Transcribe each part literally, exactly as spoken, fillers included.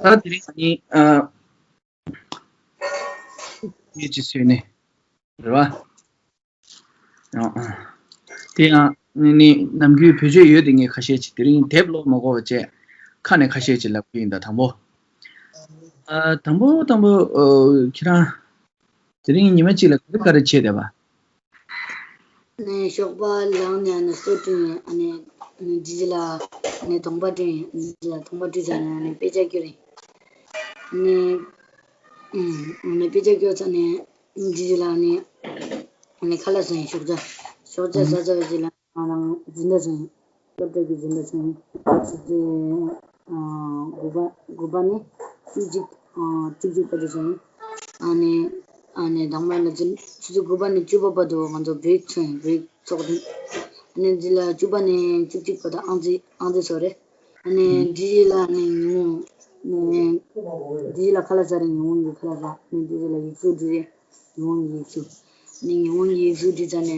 ད་དེ་རིང་ནི་ཨ་ཡེ་ཅི་སོས་ནི་རེད་བ། ཡང་དེ་ཡང་ནི་ནི་ནམ་རྒྱུན་བེད་སྤྱོད་ཡོད་དེ་ངས་ཁ་ཤས་ཅིག་དེ་རིང་དེབ་ཀློག་མ་དགོས་པ་བྱས་ཁ་ནས་ཁ་ཤས་ཅིག་ལབ་གི་ཡིན། ད་དང་པོ་ཨ་དང་པོ་དང་པོ་ཨ་ཁྱེད་རང་དེ་རིང་ཉི་མ་གཅིག་ལ་ག་རེ་ག་རེ་བྱས་བསྡད་པ། ནས་ཞོགས་པ་ལངས་ནས་ཨ་ནི་གསོལ་བསྐྱོན་ཡིན། ཨ་ནི་ཨ་ནི་ཇི་ཇི་ལ་ཨ་ནི་གདོང་པ་བསྐྱོན་ཡིན། ཇི་ཇི་ལ་གདོང་པ་བསྐྱོན་ཚར་ནས་ཨ་ནི་དཔེ་ཆ་སྐྱོར་ཡིན། ཨ་ནི་ཨ་ནི་དཔེ་ཆ་སྐྱོར་ཚར་ནས་ཇི་ཇི་ལ་ཨ་ནི་ཨ་ནི་ཁ་ལག་ཟ་ཡིན། ཞོགས་ཇ་ཞོགས་ཇ་ཟ་ཚར་བའི་རྗེས་ལ་ང་རང་འཛིན་གྲྭ་ཚོ་ཡིན། སློབ་གྲྭ་གི་འཛིན་གྲྭ་ཚོ་ཡིན། ཆུ་ཚོད་དགུ་པ་དགུ་པ་ནས་བཅུ་གཅིག་བཅུ་གཅིག་བར་དུ་ཚོ་ཡིན། ཨ་ནི་ཨ་ནི་དང་པོ་ནས་ཆུ་ཚོད་དགུ་པ་ནས་བཅུ་པ་བར་དུ་ང་ཚོ་བྷི་རེག་ཚོ་ཡིན། བྷི་རེག་ཚོགས་དུས་ཨ་ནི་འདི་ལ་བཅུ་པ་ནས་བཅུ་གཅིག་བར་དུ་ཨང་རྩིས་ཨང་རྩིས་ཚོགས་རེད། ཨ་ནི་ཌི་ཇེ་ལ་ཨ་ནི་ཉིན་མོ་ནས་ཌི་ཇེ་ལ་ཁ་ལག་ཟ་རེད། ཉིན་མོ་གི་ཁ་ལག་ཟ། ཨ་ནི་ཌི་ཇེ་ལ་ཡིག་གཟུགས་འབྲི་རེད། ཉིན་མོ་གི་ཡིག་གཟུགས། ཨ་ནི་ཉིན་མོ་གི་ཡིག་གཟུགས་འབྲི་ཚར་ནས་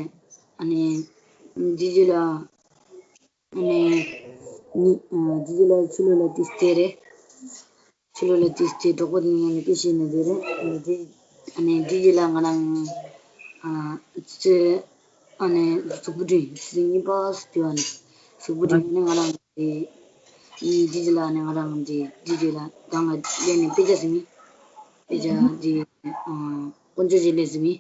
ཨ་ནི་ཌི་ཇེ་ལ་ཨ་ནི་ཉི་ཨ་ཌི་ཇེ་ལ་ཕྱི་ལོགས་ལ་ཏིས་ཏེ་རེད། ཕྱི་ལོགས་ལ་ཏིས་ཏེ་གྲོགས་པོ་དེ་ནི་ཨ་ནི་ཏིས་ཤེས་ནས་དེ་རེད། ཨ་ནི་ཌི་ཨ་ནི་ཌི་ཇེ་ལ་ང་རང་ཨ་ཙེ་ཨ་ནི་གཟུགས་པོ་སྒྲིམ། ཆུ་ཚོད་གཉིས་པ་སུ་དེ་བ་ནི་གཟུགས་པོ་སྒྲིམ། ཨ་ནི་ང་རང་དེ་ཨ་ནི་ཌི་ཇེ་ལ་ཨ་ནི་ང་རང་དེ་ཌི་ཇེ་ལ་སྒང་ལ་སླེབས་ནས་དཔེ་ཆ་ཟིན་མི་དཔེ་ཆ་དེ་ཨ་དཀོན་མཆོག་རྗེས་དྲན་ཟིན་མི།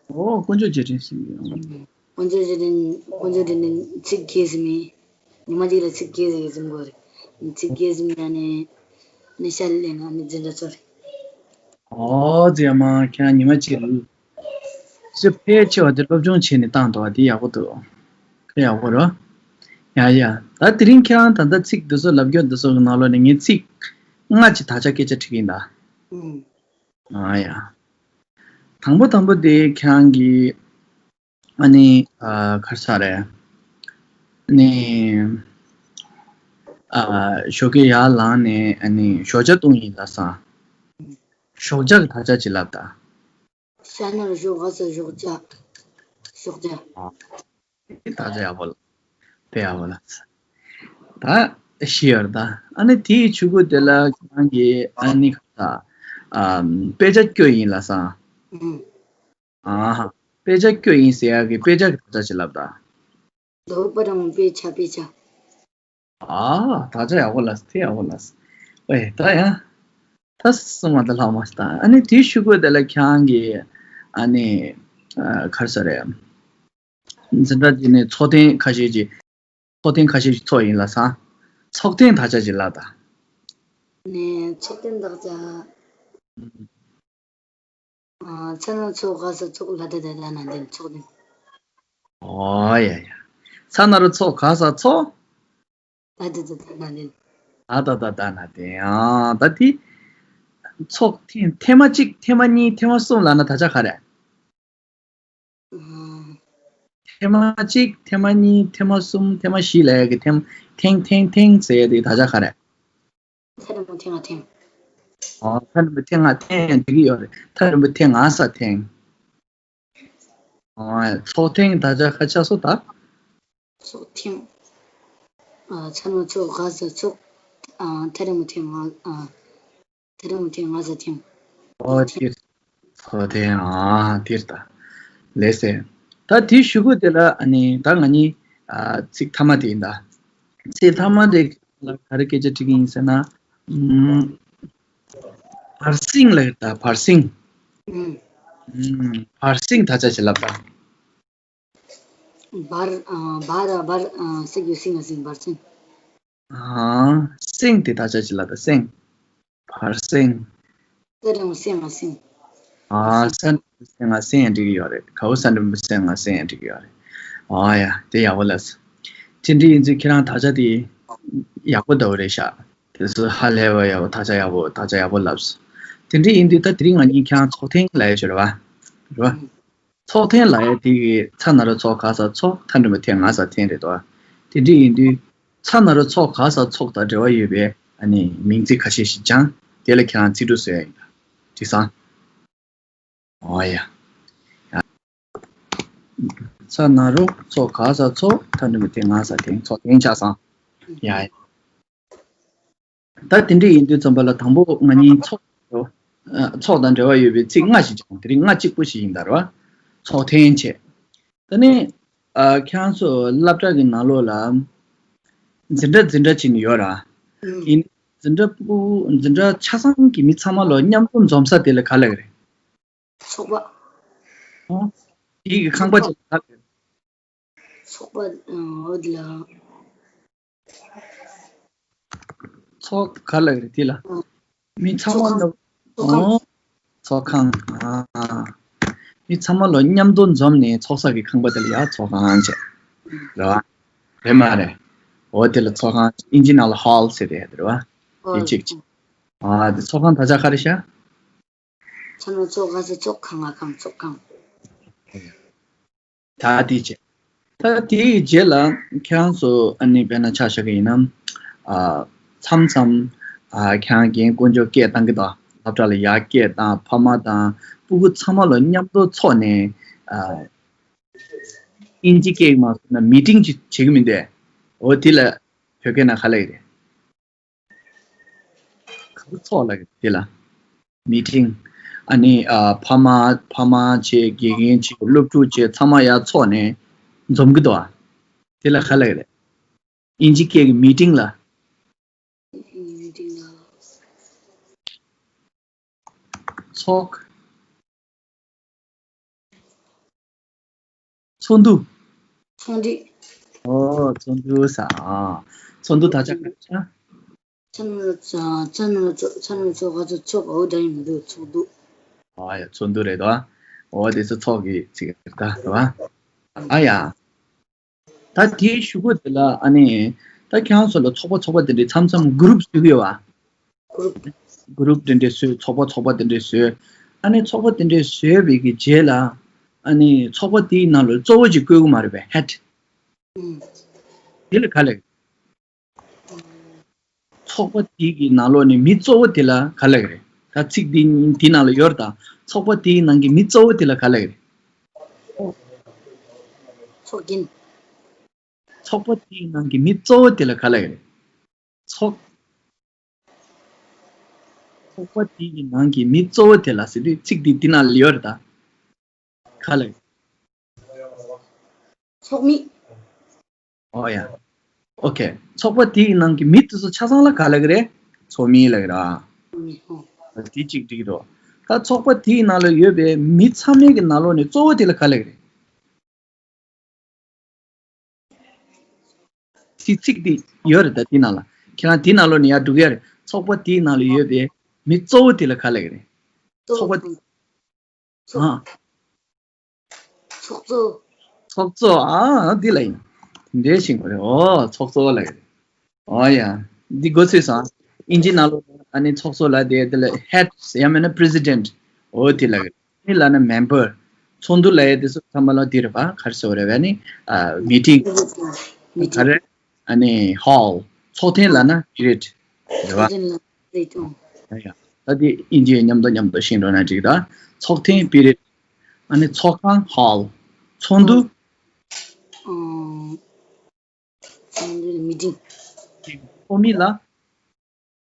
ཨོ་དཀོན་མཆོག་རྗེས་དྲན་ཟིན་མི། དཀོན་མཆོག་རྗེས་དྲན་དཀོན་མཆོག་རྗེས་དྲན་ཚིག་བརྒྱད་ཟིན་མི། ཉི་མ་གཅིག་ལ་ཚིག་བརྒྱད་ཟིན་དགོས་རེད། ཚིག་བརྒྱད་ཟིན་ཡང་ནས་ནི་ཤ་ལེ་ན་ནི་འཛིན་གྲྭ་ཚོ་རེད། ཨོ་ཙི་ཡ་མ་ཁྱེད་རང་ཉི་མ་གཅིག་ལ་ཚིག་ཕལ་ཆེ་བ་དེ་སློབ་སྦྱོང་བྱས་ནས་བཏང་འདུག་བ། དེ་ཡག་པོ་འདུག་དེ་ཡག་པོ་རེད། ཡ་ཡ། ད་དེ་རིང་ཁྱེད་རང་ད་ལྟ་ཚིག་འདི་ཚོ་ལབ་རྒྱུ་འདི་ཚོ་གི་ནང་ལོགས་ནས་ངས་ཚིག་ལྔ་ཅིག་དག་ཆ་སྐད་ཆ་དྲི་གི་ཡིན་ད། ཨུམ། ཨ་ཡ། དང་པོ་དང་པོ་དེ་ཁྱེད་རང་གི་ཨ་ནི་ཨ་ག་རེ་ཟེར་རེད། ཨ་ནི་ཨ་ཞོགས་ཀས་ཡར་ལངས་ནས་ཨ་ནི་ཞོགས་ཇ་བཏུང་ཡིན་ལབ་སོང་། ཞོགས་ཇ་གི་དག་ཆ་ཅིག་ལབ་དང་། ཤ་ནར་ཞོགས་ག་ས་ཞོགས་ཇ། ཞོགས་ཇ། ཨ། དེ་དག་ཆ་ཡག་པོ་ལ། དེ་ཡག་པོ་ལ། ད་ཤི་ཡར་ད། ཨ་ནི་དེའི་ཆུ་གུ་དེ་ལ་ཁྱེད་རང་གིས་ཨ་ནི་ག་ས་ཨ་དཔེ་ཆ་སྐྱོ་ཡིན་ལབ་སོང་། ཨུམ། ཨ་ཧ། དཔེ་ཆ་སྐྱོ་ཡིན་ཟེར་ཡག་གི་དཔེ་ཆ་གི་དག་ཆ་ཅིག་ལབ་དང་། ལོ་པ་རང་དཔེ་ཆ་དཔེ་ཆ། ཨ་དག་ཆ་ཡག་པོ་ལ་དེ་ཡག་པོ་ལ། ཨེ་ད་ཡང་ད་སོང་བ་ད་ལྷག་མ་ཞིག་དང་། ཨ་ནི་དེའི་ཤུ་གུ་དེ་ལ་ཁྱེད་རང་གིས་ཨ་ནི་ཨ་ག་རེ་ཟེར་རེད། འཛིན་གྲྭ་དེ་ནས་ཚོགས་ཐེངས་ཁ་ཤས་ཀྱི་ཚོགས་ཐེངས་ཁ་ཤས་ཀྱི་ཚོགས་ཡིན་ལབ་སོང་། ཚོགས་ཐེངས་དག་ཆ་ཅིག་ལབ་དང་། ནས་ཚོགས་ཐེངས་དག་ཆ། ཨ་ཚ་ན་ཚོགས་ག་ས་ཚོགས་ལ་ད་ད་ལ་ན་འདི་ཚོགས་འདི། ཨོ་ཡ་ཡ། ཚ་ན་རུ་ཚོགས་ག་ས་ཚོགས། ད་ད་ད་ད་ན་འདི། ད་ད་ད་ད་ན་འདི། ཨ་ད་དེ་ཚོགས་ཐེངས་ཐེངས་མ་གཅིག་ཐེངས་མ་གཉིས་ཐེངས་མ་གསུམ་ལབ་ན་དག་ཆ་ག་རེ། ཨ་ཐེངས་མ་གཅིག་ཐེངས་མ་གཉིས་ཐེངས་མ་གསུམ་ཐེངས་མ་བཞི་ལབ་ཡག་གི་ཐེངས་ཐེངས་ཐེངས་ཐེངས་ཟེར་ཡག་དེ་དག་ཆ་ག་རེ། ཐེངས་རིང་པོ་ཐེངས་ལྔ་ཐེངས། ཨོ་ཐེངས་རིང་པོ་ཐེངས་ལྔ་ཐེངས་འགྲིག་གི་ཡོད་རེད། ཐེངས་རིང་པོ་ཐེངས་ལྔ་ས་ཐེངས། ཨོ་ཚོགས་ཐེངས་དག་ཆ་ག་ཆགས་སོང་ད། ཚོགས་ཐེངས། ཨ་ཚ་ན་ཚོགས་ག་ས་ཚོགས། ཨ་ཐེངས་རིང་པོ་ཐེངས་ལྔ། ཨ་ཐེངས་རིང་པོ་ཐེངས་ལྔ་ས་ཐེངས། ཨོ་ཚོགས་ཐེངས། དེ་ཚོགས་ཐེངས། ཨ་དེ་ད། ལགས་སེ། ད་དེའི་ཤུ་གུ་དེ་ལ་ཨ་ནི་ད་ང་གཉིས་ཨ་ཚིག་མཐའ་མ་དེ་ཡིན་ད། ཚིག་མཐའ་མ་དེ་ལ་ག་རེ་སྐད་ཆ་དྲི་གི་ཡིན་ཟེར་ན། ཨུམ། བར་གསེང་ལ་ཡོད་ད་བར་གསེང་། ཨུམ། ཨུམ། བར་གསེང་དག་ཆ་ཅིག་ལབ་དང་། བར་ཨ་བར་ཨ་བར་ཨ་གསེང་གི་གསེང་ང་གསེང་བར་གསེང་། ཨ་གསེང་དེ་དག་ཆ་ཅིག་ལབ་དང་གསེང་། བར་གསེང་། ས་རིང་སེང་ང་སེང་། ཨ་ས་རིང་སེང་ང་སེང་ཡང་འགྲིག་གི་ཡོད་རེད། གའུ་ས་རིང་སེང་ང་སེང་ཡང་འགྲིག་གི་ཡོད་རེད། ཨ་ཡ་དེ་ཡག་པོ་ལབ་སོང་། དེ་འདྲ་ཡིན་ཚེ་ཁྱེད་རང་དག་ཆ་དེ་ཡག་པོ་འདྲ་བོ་རེད་ཤག་དེ་ཚོ་ཧ་ལས་པ་ཡག་པོ་དག་ཆ་ཡག་པོ་དག་ཆ་ཡག་པོ་ལབ་སོང་། དེ་འདྲ་ཡིན་དུས་ད་དེ་རིང་ང་གཉིས་ཁྱེད་རང་ཚོགས་ཐེངས་ལབ་ཡ་ཅིག་ཡོད་རེད་བ། རེད་བ། ཚོགས་ཐེངས་ལབ་ཡ་དེ་གི་ཚ་ན་རོ་ཚོ་ག་ས་ཚོགས་ཐ་འགྲེང་བུ་ཐེ་ང་ས་ཐེངས་རེད་དོ། དེ་འདྲ་ཡིན་དུས་ཚ་ན་རོ་ཚོ་ག་ས་ཚོགས་དང་འབྲེལ་བ་ཡོད་པའི་ཨ་ནི་མིང་ཚིག་ཁ་ཤས་ཤིག་སྦྱངས། དེ་ལ་ཁྱེད་རང་ཚིག་གྲུབ་བཟོ་ཡ་ཡིན་ད། འགྲིག་སོང་། ཨོ་ཡ། ཚ་ན་རོ་ཚོ་ག་ས་ཚོགས་ཐ་འགྲེང་བུ་ཐེ་ང་ས་ཐེངས། ཚོགས་ཐེངས་ཆགས་སོང་། ཡ་ཡ། ད་དེ་འདྲ་ཡིན་དུས་ཙམ་པ་ལ་དང་པོ་ང་གཉིས་ཚོགས་ཨ་ཚོགས་དང་འབྲེལ་བ་ཡོད་པའི་ཚིག་ལྔ་ཞིག་སྦྱངས། དེ་རིང་ལྔ་གཅིག་པོ་ཞིག་ཡིན་ད་རེད་བ། ཚོགས་ཐེངས་བྱས། ད་ནི་ཨ་ཁྱེད་རང་ཚོ་སློབ་གྲྭ་གི་ནང་ལོགས་ལ་འཛིན་གྲྭ་འཛིན་གྲྭ་བྱས་ནས་ཡོད་ར། ཡིན་འཛིན་གྲྭ་ཕྲུ་གུ་འཛིན་གྲྭ་ཆ་ཚང་གི་མི་ཚང་མ་ལོ་མཉམ་དུ་འཛོམས་ས་དེ་ལ་ག་ལབ་ཀྱི་རེད། ཚོགས་པ། ཨོ། དེ་གི་ཁང་པ་ཚོགས་པ་ཅིག་ལ་ག་ལབ་ཀྱི་རེད། ཚོགས་པ། ཨོ་དེ་ལ། ཚོགས་ག་ལབ་ཀྱི་རེད་དེ་ལ། ཨོ། མི་ཚང་མ་ལ། ཚོགས་ཁང་། ཨོ། ཚོགས་ཁང་། ཨ། མི་ཚང་མ་ལོ་མཉམ་དུ་འཛོམས་ནས་ཚོགས་ས་གི་ཁང་པ་དེ་ལ་ཡ་ཚོགས་ཁང་བྱས། རེད་བ། རེད་མ་རེད། འོ་དེ་ལ་ཚོགས་ཁང་ཨིན་ཇི་ནང་ལ་ཧོལ་ཟེར་དེ་རེད་བ། དེ་གཅིག་བྱས། ཨ་དེ་ཚོགས་ཁང་ད་ཆ་ག་རེ་ཤག་ཚང་མ་ཚོགས་ཁང་ཚོགས་ཁང་ང་ཁང་ཚོགས་ཁང་། ད་དེ་བྱས། ད་དེའི་རྗེས་ལ་ཁྱེད་རང་ཚོ་ཨ་ནི་དཔེར་ན་ཆ་བཞག་གི་ཡིན་ན། ཨ། མཚམས་མཚམས། ཨ། ཁྱེད་རང་རྒན་དཀོན་མཆོག་སྐད་བཏང་གི་འདུག་སློབ་གྲྭ་ལ་ཡར་སྐད་བཏང་། ཕ་མ་དང་ཕྲུ་གུ་ཚང་མ་ལ་མཉམ་དུ་ཚོགས་ནས། ཨ། ཨིན་ཇི་སྐད་མ་སོང་ན་མི་ཊིང་ཅིག་བྱེད་ཀྱི་མི་འདུག་འོ་དེ་ལ་བོད་སྐད་ནང་ག་ལབ་ཀྱི་རེད། ག་རེ་ཚོགས་ལབ་ཀྱི་རེད་དེ་ལ། མི་ཊིང་། ཨ་ནི་ཨ། ཕ་མ་ཕ་མ་བྱས། དགེ་རྒན་བྱས། སློབ་ཕྲུག་བྱས། ཚང་མ་ཡར་ཚོགས་ནས་འཛོམས་ཀྱི་འདུག་ཨ། དེ་ལ་ག་ལབ་ཀྱི་རེད། ཨིན་ཇི་སྐད་ཀྱི་མི་ཊིང་ལ། མི་ཊིང་ལ། ཚོགས། ཚོགས་འདུ། ཚོགས་འདུ། ཨོ། ཚོགས་འདུ་ཟེར། ཨ། ཚོགས་འདུ་ད་ཆ་ག་རེ་ཆགས། ཚང་མ་ཚང་མ་ཚང་མ་ཚོགས་ཁ་ཚོགས་ཚོགས། འོ་ད་ཡིན་འདུག་ཚོགས་འདུ། ཨ་ཡ། ཚོགས་འདུ་རེད་དོ། འོ་དེ་ཚོ་ཚོགས་ཀྱི་ཚིག་རེད་ད་རེད་བ། ཨ་ཡ། ད་དེའི་གཞུག་གུ་དེ་ལ་ཨ་ནི། ད་ཁྱེད་རང་ཚོ་ལ་ཚོགས་པ་ཚོགས་པ་དེ་འདྲའི་མཚམས་མཚམས་གུ་རུབ་བཟོ་གི་ཡོད་བ། གུ་རུབ། གུ་རུབ་དེ་འདྲའི་བཟོས། ཚོགས་པ་ཚོགས་པ་དེ་འདྲའི་བཟོས། ཨ་ནི་ཚོགས་པ་དེ་འདྲའི་བཟོས་པའི་གི་རྗེས་ལ། ཨ་ནི་ཚོགས་པ་དེའི་ནང་ལ་གཙོ་བོ་ཅིག་བསྐོ་གི་མ་རེད་པས། ཧེཌ། ཨུམ། དེ་ལ་ག་ལབ། ཚོགས་པ་དེ་གི་ནང་ལོགས་ནས་མི་གཙོ་བོ་དེ་ལ་ག་ལབ་ཀྱི་རེད། ད་ཚིག་འདི་འདི་ནང་ལ་ཡོད་རེད་ད། ཚོགས་པ་དེའི་ནང་གི་མི་གཙོ་བོ་དེ་ལ་ག་ལབ་ཀྱི་རེད། ཚོགས་རྒྱན། ཚོགས་པ་དེའི་ནང་གི་མི་གཙོ་བོ་དེ་ལ་ག་ལབ་ཀྱི་རེད། ཚོགས། ཚོགས་པ་དེའི་ནང་གི་མི་གཙོ་བོ་དེ་ལ་ཟེར་དུས་ཚིག་འདི་འདི་ནང་ལ་ཡོད་རེད་ད། ག་ལབ་ཀྱི། ཚོགས་མི། ཨོ་ཡ། ཨོ་ཁེ། ཚོགས་པ་དེའི་ནང་གི་མི་དེ་ཚོ་ཆ་ཚང་ལ་ག་ལབ་ཀྱི་རེད། ཚོགས་མི་ལབ་ཀྱི་རེད། ཚོགས་མི། ཨོ། དེ་གཅིག་འགྲིག་གི་འདུག་ད་ཚོགས་པ་དེའི་ནང་ལ་ཡོད་པའི་མི་ཚང་མའི་གི་ནང་ལོགས་ནས་གཙོ་བོ་དེ་ལ་ག་ལབ་ཀྱི་རེད། ཚིག་ཚིག་དེ་ཡོད་རེད་ད། དེའི་ནང་ལ་ཁྱེད་རང་དེའི་ནང་ལོགས་ནས་ཡར་འགྲོ་གི་ཡོད་རེད། ཚོགས་པ་དེའི་ནང་ལ་ཡོད་པའི་མི་གཙོ་བོ་དེ་ལ་ག་ལབ་ཀྱི་རེད། ཚོགས་པ་དེ། ཚོགས། ཨ། ཚོགས་གཙོ། ཚོགས་གཙོ། ཨ། འདི་ལ་ཡིན། དེ་འདྲའི་ཤིང་པ་རེད། ཨོ། ཚོགས་གཙོ་ལ་ཡིན། ཨོ་ཡ། འདི་གོ་ཚོད་སོང་། ཨིན་ཇི་ནང་ལོགས་ཨ་ནི་ཚོགས་གཙོ་ལ་དེ་དེ་ལ་ཧེཌ་ཡང་མིན་ན་པི་རེ་སི་ཌེན་ཊི། ཨོ་དེ་ལ་ཡིན། ཨ་ནི་ལ་ན་མེམ་པར། ཚོགས་འདུ་ལ་ཡ་དེ་ཚོ་ཚང་མ་ལ་དེ་རེད་པ། ག་རེ་ཟེར་བ་རེད་པ། ཨ་ནི་ཨ། མི་ཊིང་། མི་ཊིང་། ག་རེ། ཨ་ནི་ཧོལ། ཚོགས་ཐེངས་ལ་ན་པི་རི་ཡོཌ་རེད་པ། ཚོགས་ཐེངས་ལ་པི་རི་ཡོཌ། ཨ་ཡ། ད་དེ་ཨིན་ཇི་མཉམ་དུ་མཉམ་དུ་ཤེས་འགྲོ་ན་འགྲིག་ད། ཚོགས་ཐེངས་པི་རི་ཡོཌ། ཨ་ནི་ཚོགས་ཁང་ཧོལ། ཚོགས་འདུ། ཚོགས་འདུ་མི་ཊིང་། ཚོགས་མི་ལ།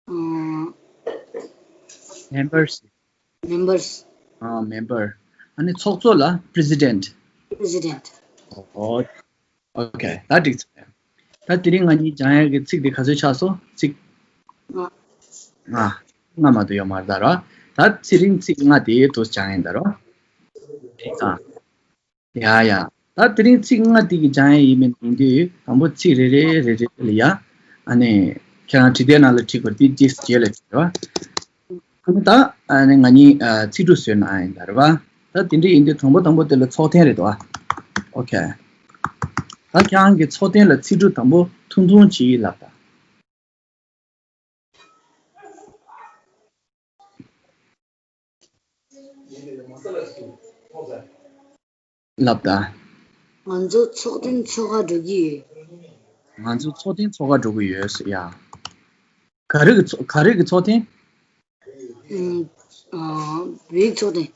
ཨ། མེམ་པར་སི། མེམ་པར་སི། ཨ། མེམ་པར། ཨ་ནི་ཚོགས་གཙོ་ལ་པི་རེ་སི་ཌེན་ཊི། པི་རེ་སི་ཌེན་ཊི། ཨོ། ཨོ་ཁེ། ད་འགྲིག་ཚར། ད་དེ་རིང་ང་གཉིས་སྦྱང་ཡག་གི་ཚིག་དེ་ག་ཚོད་ཆགས་སོང་། ཚིག་ལྔ། ལྔ། ལྔ་མ་གཏོགས་ཡོད་མ་རེད་ད་རོ། ད་དེ་རིང་ཚིག་ལྔ་དེ་དུ་སྦྱང་ཡིན་ད་རོ། ཨ། ཡ་ཡ། ད་དེ་རིང་ཚིག་ལྔ་དེ་གི་སྦྱང་ཡག་ཡིན་མིན་ཡིན་དུས་དང་པོ་ཚིག་རེ་རེ་རེ་རེ་ལ་ཡ། ཨ་ནི་ཁྱེད་རང་བྲིས་དེབ་ནང་ལ་བྲིས་དགོས། དེ་རྗེས་རྗེས་ལ་བྲིས་རོ། ཨ་ནི་ད་ཨ་ནི་ང་གཉིས་ཨ་ཚིག་གྲུབ་བཟོས་ན་ཨ་ཡིན་ད་རེད་པ། ད་དེ་འདྲ་ཡིན་དུས་དང་པོ་དང་པོ་དེ་ལ་ཚོགས་ཐེངས་རེད་དོ། ཨོ་ཁེ། ད་ཁྱེད་རང་གི་ཚོགས་ཐེངས་ལ་ཚིག་གྲུབ་དང་པོ་ཐུང་ཐུང་ཅིག་ལབ་ད། ལབ་ད། ང་ཚོ་ཚོགས་ཐེངས་ཚོགས་ཁ་འགྲོ་གི་ཡོད། ང་ཚོ་ཚོགས་ཐེངས་ཚོགས་ཁ་འགྲོ་གི་ཡོད་ཟེར་ཡ། ག་རེ་གི་ཚོགས། ག་རེ་གི་ཚོགས་ཐེངས། ཨ། བོད་ཡིག་ཚོགས་ཐེངས།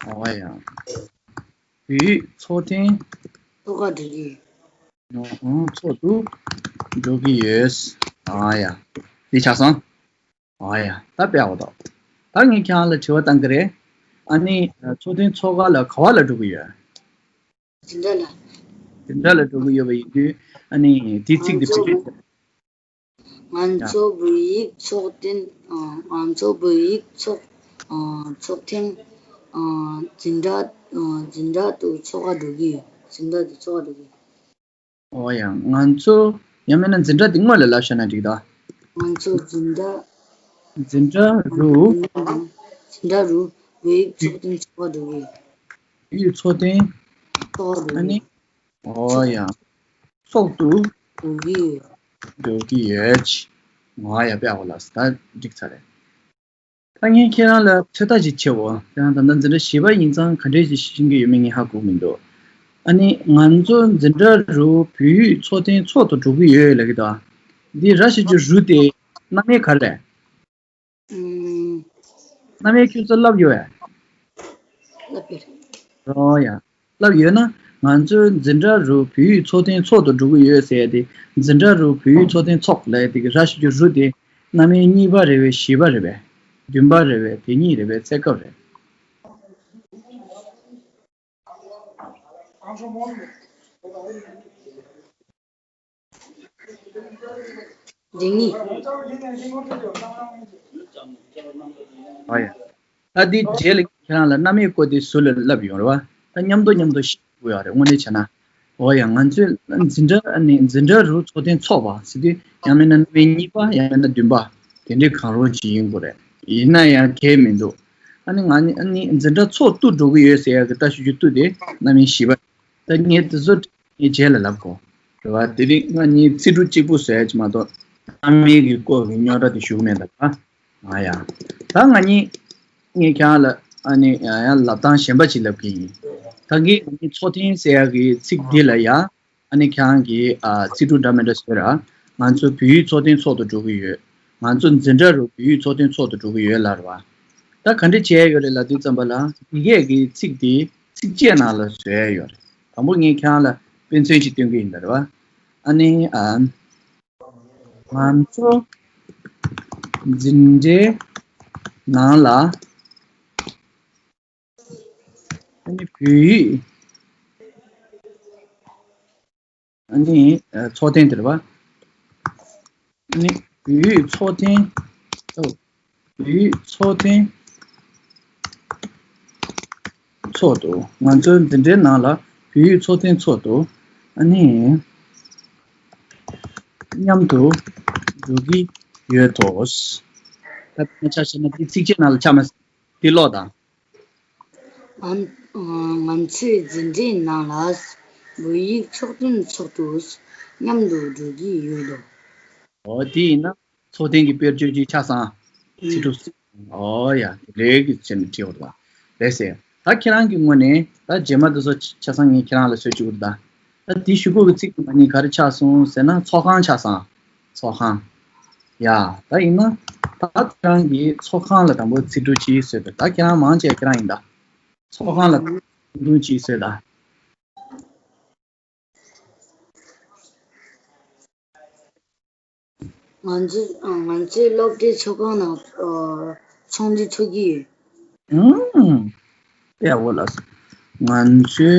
ཨོ་ཡ། བོད་ཡིག་ཚོགས་ཐེངས། ཚོགས་ཁ་འགྲོ་གི་ཡོད། ཨོ། ཚོགས་འདུ་འགྲོ་གི་ཡོད། ཨ་ཡ། འདི་ཆགས་སོང་། ཨ་ཡ། ད་དཔེ་ཡག་པོ་འདུག་ད་ངས་ཁྱེད་རང་ལ་དྲི་བ་བཏང་གི་རེད། ཨ་ནི་ཚོགས་ཐེངས་ཚོགས་ག་ལ་ག་བ་ལ་འགྲོ་གི་ཡོད། འཛིན་གྲྭ་ལ། འཛིན་གྲྭ་ལ་འགྲོ་གི་ཡོད་པ་ཡིན་དུས། ཨ་ནི་དེའི་ཚིག་དེ་བེད་སྤྱོད་བྱེད། ང་ཡ། ཚོ་བོད་ཡིག་ཚོགས་ཐེངས། ཨ། ང་ཚོ་བོད་ཡིག་ཚོགས། ཨ། ཚོགས་ཐེངས། ཨ། འཛིན་གྲྭ། ཨ། འཛིན་གྲྭ་དུ་ཚོགས་ག་འགྲོ་གི་ཡོད། འཛིན་གྲྭ་དུ་ཚོགས་ག་འགྲོ་གི་ཡོད། ཨོ་ཡ། ང་ཚོ་ཡང་མིན་ན་འཛིན་གྲྭ་འདི་སྔོན་ལ་ལབ་ཤེས་ན་འགྲིག་ད། ང་ཚོ་འཛིན་གྲྭ། འཛིན་གྲྭ་རུ། འཛིན་གྲྭ་རུ་བོད་ཡིག་ཚོགས་ཐེངས་ཚོགས་ག་འགྲོ་གི་ཡོད། བོད་ཡིག་ཚོགས་ཐེངས། ཚོགས་ག་འགྲོ་ཨ་གི་ནི། ཡོད། ཨོ་ཡ། ཚོགས་འདུ། འགྲོ་གི་ཡོད། འགྲོ་གི་ཡོད། ང་ཡ་དཔེ་ཡག་པོ་ལབ་སོང་། ད་འགྲིག་ཚར་རེད། ད་ངས་ཁྱེད་རང་ལ་ཚོད་ལྟ་ཅིག་བྱེད་འོ། ཁྱེད་རང་ད་ལྟ་འཛིན་གྲྭ་བཞི་པ་ཡིན་ཙང་ག་འདྲས་ཅིག་ཤེས་ཀྱི་ཡོད་མེད་ངས་ཧ་གོ་གི་མི་འདུག་ཨ་ནི་ང་ཚོ་འཛིན་གྲྭ་རུ་བོད་ཡིག་ཚོགས་ཐེངས་ཚོགས་འདུ་འགྲོ་གི་ཡོད་ལབ་ཀྱི་འདུག་འདི་ར་ཞབས་ཀྱུ་རུ་དེ་རྣམ་དབྱེ་ག་རེ་རེད། ཨུམ། རྣམ་དབྱེ་ཁྱོད་ཚོ་བསླབ་ཡོད་ཨེ། བསླབ་ཡོད་རེད། ཨོ་ཡ། བསླབ་ཡོད་ན། ང་ཚོའི་འཛིན་གྲྭ་རུ་བོད་ཡིག་ཚོགས་ཐེངས་ཚོགས་འདུ་འགྲོ་གི་ཡོད་ཟེར་ཡ་དེ། འཛིན་གྲྭ་རུ་བོད་ཡིག་ཚོགས་ཐེངས་ཚོགས་ལབ་ཡ་དེ་གི་ར་ཞབས་ཀྱུ་རུ་དེ་རྣམ་དབྱེ་གཉིས་པ་རེད་པས། བཞི་པ་རེད་པས། བདུན་པ་རེད་པས། དེ་གཉིས་རེད་པས། ཚེ་སྐབས་རེད། འདི་གཉིས། ཨོ་ཡ། ད་འདི་རྗེས་ལ་ཁྱེད་རང་ལ་རྣམ་དབྱེ་སྐོར་དེ་ཟུར་ལ་བསླབ་ཡོང་རེད་བ། ད་མཉམ་དུ་མཉམ་དུ་ཤེས་དགོས་ཡོད་རེད། དངོས་གནས་བྱས་ན། ཨོ་ཡ། ང་ཚོའི་འཛིན་གྲྭ་ཨ་ནི་འཛིན་གྲྭ་རུ་ཚོགས་ཐེངས་ཚོགས་པ་ཟེར་དུས་ཡང་མིན་ན་རྣམ་དབྱེ་གཉིས་པ། ཡང་མིན་ན་བདུན་པ། དེ་འདྲའི་གང་རུང་ཅིག་ཡིན་དགོས་རེད། ཡིན་ན་ཡང་གལ་མི་འདུག་ཨ་ནི་ང་ནི་ཨ་ནི་འཛིན་གྲྭ་ཚོགས་འདུ་འགྲོ་གི་ཡོད་ཟེར་ཡ་གི་ད་ཞུ་རྒྱུ་འདུག་དེ་རྣམ་དབྱེ་བཞི་པ། ད་ངས་དེ་ཚོ་ངས་རྗེས་ལ་ལབ་གོ། རེད་བ། དེ་རིང་ང་གཉིས་ཚིག་འབྲུ་གཅིག་པུ་བཟོ་ཡ་ཅིག་མ་གཏོགས། རྣམ་དབྱེ་གི་སྐོར་གྱི་རྙོག་དྲ་དེ་ཞུ་གི་མེད་ད་བ། ང་ཡ། ད་ང་གཉིས། ངས་ཁྱེད་རང་ལ་ཨ་ནི་ཡང་ཡང་ལབ་སྟངས་གཞན་པ་ཅིག་ལབ་གི་ཡིན། ད་གིན་ང་གཉིས་ཚོགས་ཐེངས་ཟེར་ཡ་གི་ཚིག་འདི་ལ་ཡ། ཨ་ནི་ཁྱེད་རང་གིས་ཨ་ཚིག་འབྲུ་འདྲ་མི་འདྲ་བཟོས་ར། ང་ཚོ་བོད་ཡིག་ཚོགས་ཐེངས་ཚོགས་འདུ་འགྲོ་གི་ཡོད། ང་ཚོ་འཛིན་གྲྭ་རུ་བོད་ཡིག་ཚོགས་ཐེངས་ཚོགས་འདུ་འགྲོ་གི་ཡོད་ལབ་ར་བ། ད་ག་འདྲ་བྱས་ཡོད་རེད་ལབ་དུས་ཙམ་པ་ལ། འདི་གས་ཀྱི་ཚིག་འདི་ཚིགས་བཅད་ནང་ལ་བཟོས་ཡོད་རེད། དང་པོ་ངས་ཁྱེད་རང་ལ་དཔེ་མཚོན་ཅིག་སྟོན་གི་ཡིན་ད་རེད་བ། ཨ་ནི་ཨ། ང་ཚོ་འཛིན་གྲྭའི་ནང་ལ། ཨ་ནི་བོད་ཡིག་ཨ་ནི་ཚོགས་ཐེངས་དེ་རེད་བ། ཨ་ནི་བོད་ཡིག་ཚོགས་ཐེངས། ཨོ། བོད་ཡིག་ཚོགས་ཐེངས་ཚོགས་འདུ། ང་ཚོའི་འཛིན་གྲྭའི་ནང་ལ་བོད་ཡིག་ཚོགས་ཐེངས་ཚོགས་འདུ། ཨ་ནི་མཉམ་དུ་འགྲོ་གི་ཡོད་དོ། ད་དཔེར་ན་ཆ་བཞག་ན་འདི་ཚིགས་བཅད་ནང་ལ་ཆགས་མ་སོང་། འདི་ཀློག་དང་། ང་ང་ཚོའི་འཛིན་གྲྭའི་ནང་ལ་བོད་ཡིག་ཚོགས་ཐེངས་ཚོགས་འདུ་མཉམ་དུ་འགྲོ་གི་ཡོད་དོ། འོ་དེ་ཡིན་ན། ཚོགས་ཐེངས་ཀྱི་དཔེར་བརྗོད་ཅིག་ཆགས་སོང་། ཚིག་གྲུབ། ཨོ་ཡ། དེ་ལས་ཀྱི་ཆེད་ནས་བྲིས་པ་རེད་པ། ལགས་སེ། ད་ཁྱེད་རང་གི་ངོས་ནས་ད་རྗེས་མ་དེ་ཚོ་ཆ་ཚང་ངས་ཁྱེད་རང་ལ་བཟོས་བཅུག་གི་རེད་ད། ད་དེ་ཞུ་གི་ཡོད་པའི་ཚིག་དེ་ང་གཉིས་ག་རེ་ཆགས་སོང་ཟེར་ན་ཚོགས་ཁང་ཆགས་སོང་། ཚོགས་ཁང་། ཡ། ད་ཡིན་ན་ད་ཁྱེད་རང་གིས་ཚོགས་ཁང་ལ་དང་པོ་ཚིག་གྲུབ་ཅིག་བཟོས་པ་རེད། ད་ཁྱེད་རང་མང་ཆེ་ཁྱེད་རང་ཡིན་ད། ཚོགས་ཁང་ལ་ཚིག་གྲུབ་ཅིག་བཟོས་ད། ང་ཚོས་ང་ཚོའི་སློབ་གྲྭའི་ཚོགས་ཁང་ནང་ཚོགས་འདུ་ཚོགས་ཀྱི་ཡོད། ཨང་། དཔེ་ཡག་པོ་ལབ་སོང་། ང་ཚོའི་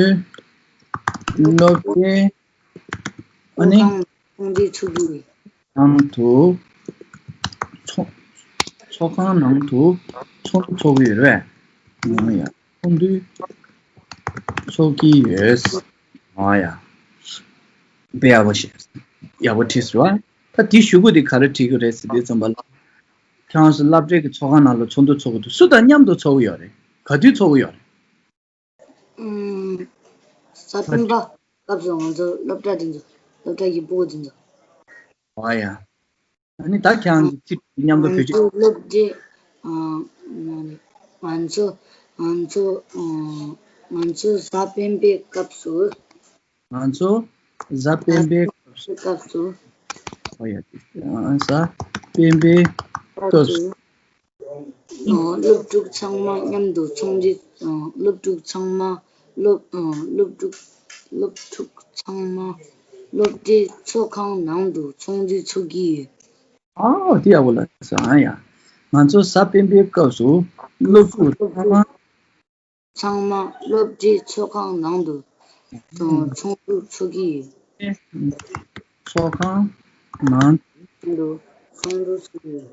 སློབ་གྲྭའི་ཨ་ནི་ཚོགས་འདུ་ཚོགས་ཀྱི་ཡོད། ནང་དུ་ཚོགས་ཚོགས་ཁང་ནང་དུ་ཚོགས་འདུ་ཚོགས་ཀྱི་ཡོད་རེད། ཨང་ཡ། ཚོགས་འདུ་ཚོགས་ཀྱི་ཡོད། ཨང་ཡ། དཔེ་ཡག་པོ་ཞིག་ཡག་པོ་བྲིས་སོང་བ། ད་དེའི་གཞུག་གུ་དེ་ག་རེ་བྲིས་ཀྱི་རེད་ཟེར་དུས་ཙམ་པ་ལ། ཁྱེད་རང་ཚོ་སློབ་གྲྭའི་གི་ཚོགས་ཁང་ནང་ལ་ཚོགས་འདུ་ཚོགས་ཀྱི་འདུག་སུ་དང་མཉམ་དུ་ཚོགས་ཀྱི་ཡོད་རེད། ག་དུས་ཚོགས་ཀྱི་ཡོད་རེད། ཨུམ། གཟའ་སྤེན་པ་སྐབས་སུ་ང་ཚོ་སློབ་གྲྭ་དེ་ཚོ་སློབ་གྲྭ་གི་སྤུ་གུ་དེ་ཚོ། ཨ་ཡ། ཨ་ནི་ད་ཁྱེད་རང་གི་ཚིག་མཉམ་དུ་ང་བེད་སྤྱོད། ཚོ་སློབ་གྲྭའི་ཨ་ང་ཚོ་ང་ཚོ་ཨ་ང་ཚོ་གཟའ་སྤེན་པའི་སྐབས་སུ། ང་ཚོ་གཟའ་སྤེན་པའི་སྐབས་སུ། སྐབས་སུ། ཨོ་ཡ། གཟའ་སྤེན་པའི་སྐབས་སུ། སློབ་ཕྲུག་ཚང་མ་མཉམ་དུ་ཚོགས་འདུ། སློབ་ཕྲུག་ཚང་མ་སློབ་སློབ་ཕྲུག་སློབ་ཕྲུག་ཚང་མ་སློབ་གྲྭའི་ཚོགས་ཁང་ནང་དུ་ཚོགས་འདུ་ཚོགས་ཀྱི་ཡོད། ཨོ་དེ་ཡག་པོ་ལབ་སོང་ཨ་ཡ། ང་ཚོ་གཟའ་སྤེན་པའི་སྐབས་སུ་སློབ་ཕྲུག་ཚང་མ། ཚང་མ་སློབ་གྲྭའི་ཚོགས་ཁང་ནང་དུ་ཚོགས་འདུ་ཚོགས་ཀྱི་ཡོད། ཚོགས་ཁང་ནང་དུ་ཚོགས་འདུ་ཚོགས་ཀྱི་ཡོད།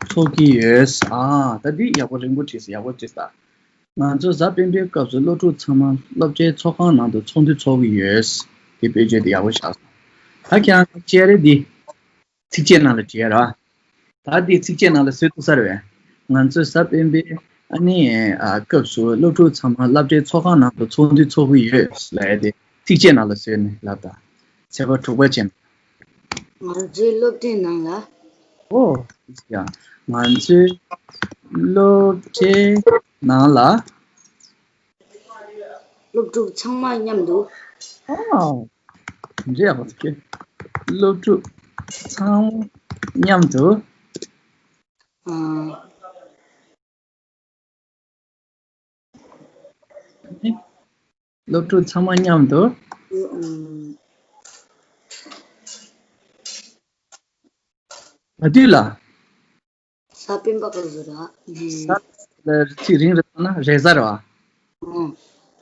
ཚོགས་ཀྱི་ཡོད། ཨ། ད་འདི་ཡག་པོ་རིང་པོ་བྲིས་སོང་། ཡག་པོ་བྲིས་སོང་། ང་ཚོ་གཟའ་སྤེན་པའི་སྐབས་སུ་སློབ་ཕྲུག་ཚང་མ་སློབ་གྲྭའི་ཚོགས་ཁང་ནང་དུ་ཚོགས་འདུ་ཚོགས་ཀྱི་ཡོད། དེ་བེད་སྤྱོད་དེ་ཡག་པོ་བཞག་སོང་། ད་ཁྱེད་རང་བཅར་རེད་འདི། ཚིགས་བཅད་ནང་ལ་བྲིས་ར། ད་འདི་ཚིགས་བཅད་ནང་ལ་བཟོས་ཐུབ་ས་རེད་པས། ང་ཚོས་གཟའ་སྤེན་པའི་ཨ་ནི་ཨ་སྐབས་སུ་སློབ་ཕྲུག་ཚང་མ་སློབ་གྲྭའི་ཚོགས་ཁང་ནང་དུ་ཚོགས་འདུ་ཚོགས་ཀྱི་ཡོད་ལབ་ཡ་དེ་ཚིགས་བཅད་ནང་ལ་བཟོས་ནས་ལབ་དང་། ཚེག་བར་དྲུག་པ་ཅན། ང་ཚོའི་སློབ་གྲྭའི་ནང་ལ། ཨོ། ཡ། ང་ཚོའི་སློབ་གྲྭའི་ནང་ལ། སློབ་ཕྲུག་ཚང་མ་མཉམ་དུ། ཨོ། འདྲ་ཡག་པོ་འདུག་སློབ་ཕྲུག་ཚང་མ་མཉམ་དུ། ཨ། སློབ་ཕྲུག་ཚང་མ་མཉམ་དུ། ཨ། ག་དུས་ལ། གཟའ་སྤེན་པ་སྐབས་སུ་ར། ཨ། གཟའ་ལ་ཚིག་རིང་རེ་བཏང་ན་རེས་གཟའ་རེད་པ། ཨང་།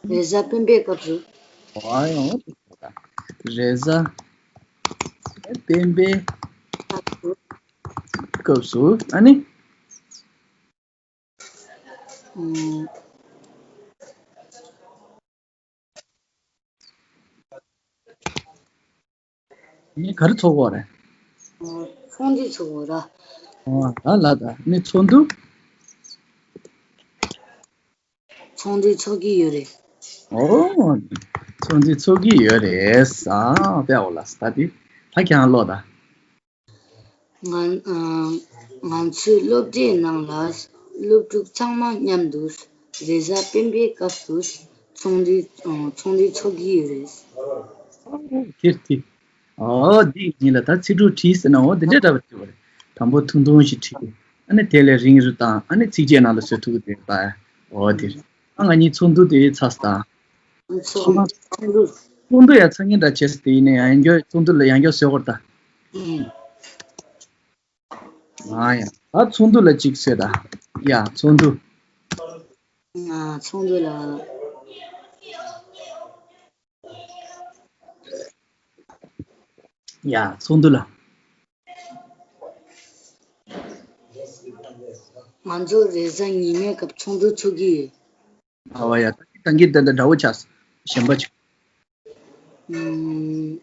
རེས་གཟའ་སྤེན་པའི་སྐབས་སུ། ཨ་ཡོང་། རེས་གཟའ་སྤེན་པའི་སྐབས་སུ་ཨ་ནི། ཨང་། ངས་ག་རེ་ཚོགས་དགོས་རེད། ཚོགས་འདུ་ཚོགས་དགོས་ར། ཨོ། ད་ལ་ད་ནི་ཚོགས་འདུ། ཚོགས་འདུ་ཚོགས་ཀྱི་ཡོད་རེད། ཨོ། ཚོགས་འདུ་ཚོགས་ཀྱི་ཡོད་རེད། ཨ། དཔེ་ཡག་པོ་ལ་ད་དེ་ད་ཁྱེད་རང་ཀློག་ད། ང་ཨ། ང་ཚོའི་སློབ་གྲྭའི་ནང་ལ་སློབ་ཕྲུག་ཚང་མ་མཉམ་དུ་རེས་གཟའ་སྤེན་པའི་སྐབས་སུ་ཚོགས་འདུ་ཨ། ཚོགས་འདུ་ཚོགས་ཀྱི་ཡོད་རེད། ཨོ། དེ་དེ། ཨོ། འདི་ཡིན་ལ་ད་ཚིག་གྲོགས་བྲིས་ཟེར་ན་ཨོ་འདི་འདྲ་འདྲ་བ་བྲིས་པ་རེད། དང་པོ་ཐུང་ཐུང་ཞིག་བྲིས། ཨ་ནི་དེ་ལས་རིང་རུ་བཏང་། ཨ་ནི་ཚིགས་བཅད་ནང་ལ་བཟོ་ཐུབ་ཀྱི་དེ་ད། ཨོ་དེ་རེད། ཨ། ང་གཉིས་ཚོགས་འདུ་དེ་ཚར་སོང་ད། ཚོགས་ཚོགས་འདུ། ཚོགས་འདུ་ཡ་ཚོགས་ངེས་འདྲ་བྱས་སོང་། དེ་ཡིན་ནའི་ཡང་བསྐྱར་ཚོགས་འདུ་ལ་ཡང་བསྐྱར་བཟོ་དགོས་ད། ཨང་། ཨ་ཡ། ད་ཚོགས་འདུ་ལ་གཅིག་བཟོས་ད། ཡ། ཚོགས་འདུ། ང་ཚོགས་འདུ་ལ། ཡ། ཚོགས་འདུ་ལ། ང་ཚོ་རེས་གཟའ་ཉི་མའི་སྐབས་ཚོགས་འདུ་ཚོགས་ཀྱི་ཡོད། ཨ་བ་ཡ། ད་གིན་དེ་འདྲ་འདྲ་བོ་ཆགས་སོང་། གཞན་པ་ཅིག་ཨུམ།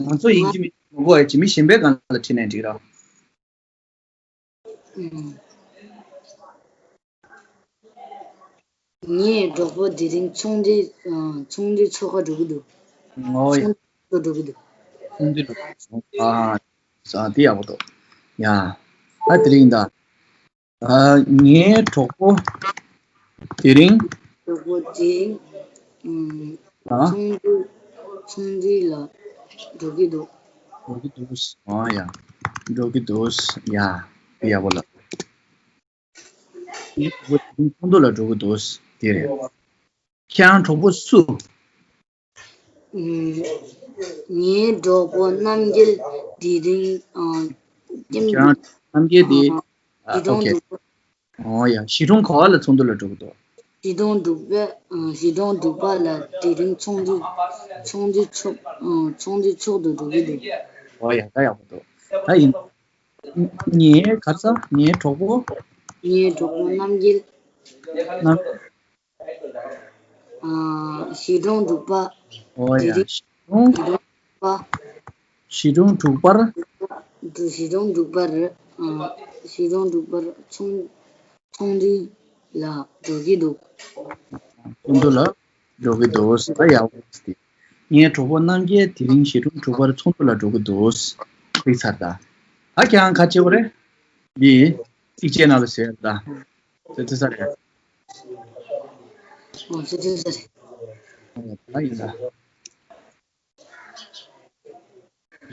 ང་ཚོ་ཡིན་གཅིག་མིན་གཅིག་མི་དགོས་པ་ཡ། གཅིག་མིན་གཞན་པའི་སྒང་ལ་ཁྲིད་ནས་འགྲིག་ར། ཨུམ། ངའི་གྲོགས་པོ་དེ་རིང་ཚོགས་འདུ་ཨ། ཚོགས་འདུ་ཚོགས་ག་འགྲོ་གི་འདུག་ཨོ་ཡ། ཚོགས་འདུ་འགྲོ་གི་འདུག་ཚོགས་འདུ་འགྲོ་གི་འདུག་ཨ། ཨ། དེ་ཡག་པོ་འདུག་ཡ། ད་དེ་རིང་ད། ཨ། ངའི་གྲོགས་པོ་དེ་རིང་། གྲོགས་པོ་དེ་རིང་། ཨུམ། ཨ། ཚོགས་འདུ་ཚོགས་འདུ་ལ་འགྲོ་གི་འདུག་འགྲོ་གི་འདུག་ཨ་ཡ། འགྲོ་གི་འདུག་ཡ། དེ་ཡག་པོ་ལ། ངའི་གྲོགས་པོ་དེ་རིང་ཚོགས་འདུ་ལ་འགྲོ་གི་འདུག་དེ་རེད། ཁྱེད་རང་གྲོགས་པོ་སུ། ངའི་གྲོགས་པོ་རྣམ་རྒྱལ་དེ་རིང་ཨ། ཁྱེད་རང་རྣམ་རྒྱལ་དེ། ཨ། གཞིས་གྲོང་ཨོ་ཁེ། འདུག་ཨོ་ཡ། གཞིས་གྲོང་ག་པ་ལ་ཚོགས་འདུ་ལ་འགྲོ་གི་འདུག་གཞིས་གྲོང་འབྲུག་པ། ཨ། གཞིས་གྲོང་འབྲུག་པ་ལ་དེ་རིང་ཚོགས་འདུ་ཚོགས་འདུ་ཚོགས་ཨ། ཚོགས་འདུ་ཚོགས་འདུ་འགྲོ་གི་འདུག་ཨོ་ཡ། ད་ཡག་པོ་འདུག་ད་ཡིན། ངའི་ག་རེ་ཟེར། ངའི་གྲོགས་པོ། ངའི་གྲོགས་པོ་རྣམ་རྒྱལ། རྣམ། ཨ། གཞིས་གྲོང་འབྲུག་པ། ཨོ་ཡ། དེ་རིང་གཞིས་གྲོང་། གཞིས་གྲོང་འབྲུག་པ། གཞིས་གྲོང་འབྲུག་པ་རེད། ཨ། གཞིས་གྲོང་འབྲུག་པར་ཚོགས་ཚོགས་འདུ་ལ་འགྲོ་གི་འདུག་ཚོགས་འདུ་ལ་འགྲོ་གི་འདུག་ད་ཡག་པོ་འདུག་ངའི་གྲོགས་པོ་རྣམ་རྒྱལ་དེ་རིང་གཞིས་གྲོང་འབྲུག་པར་ཚོགས་འདུ་ལ་འགྲོ་གི་འདུག་ཚིག་ཚར་ད། ད་ཁྱེད་རང་ག་བྱེད་དགོས་རེད། འདི་ཚིགས་བཅད་ནང་ལ་བཟོས་ཡ་ད། བཟོས་ཐུབ་ས་རེད། ཨོ། བཟོས་ཐུབ་ས་རེད། ཨོ། ད་ཡིན་ད།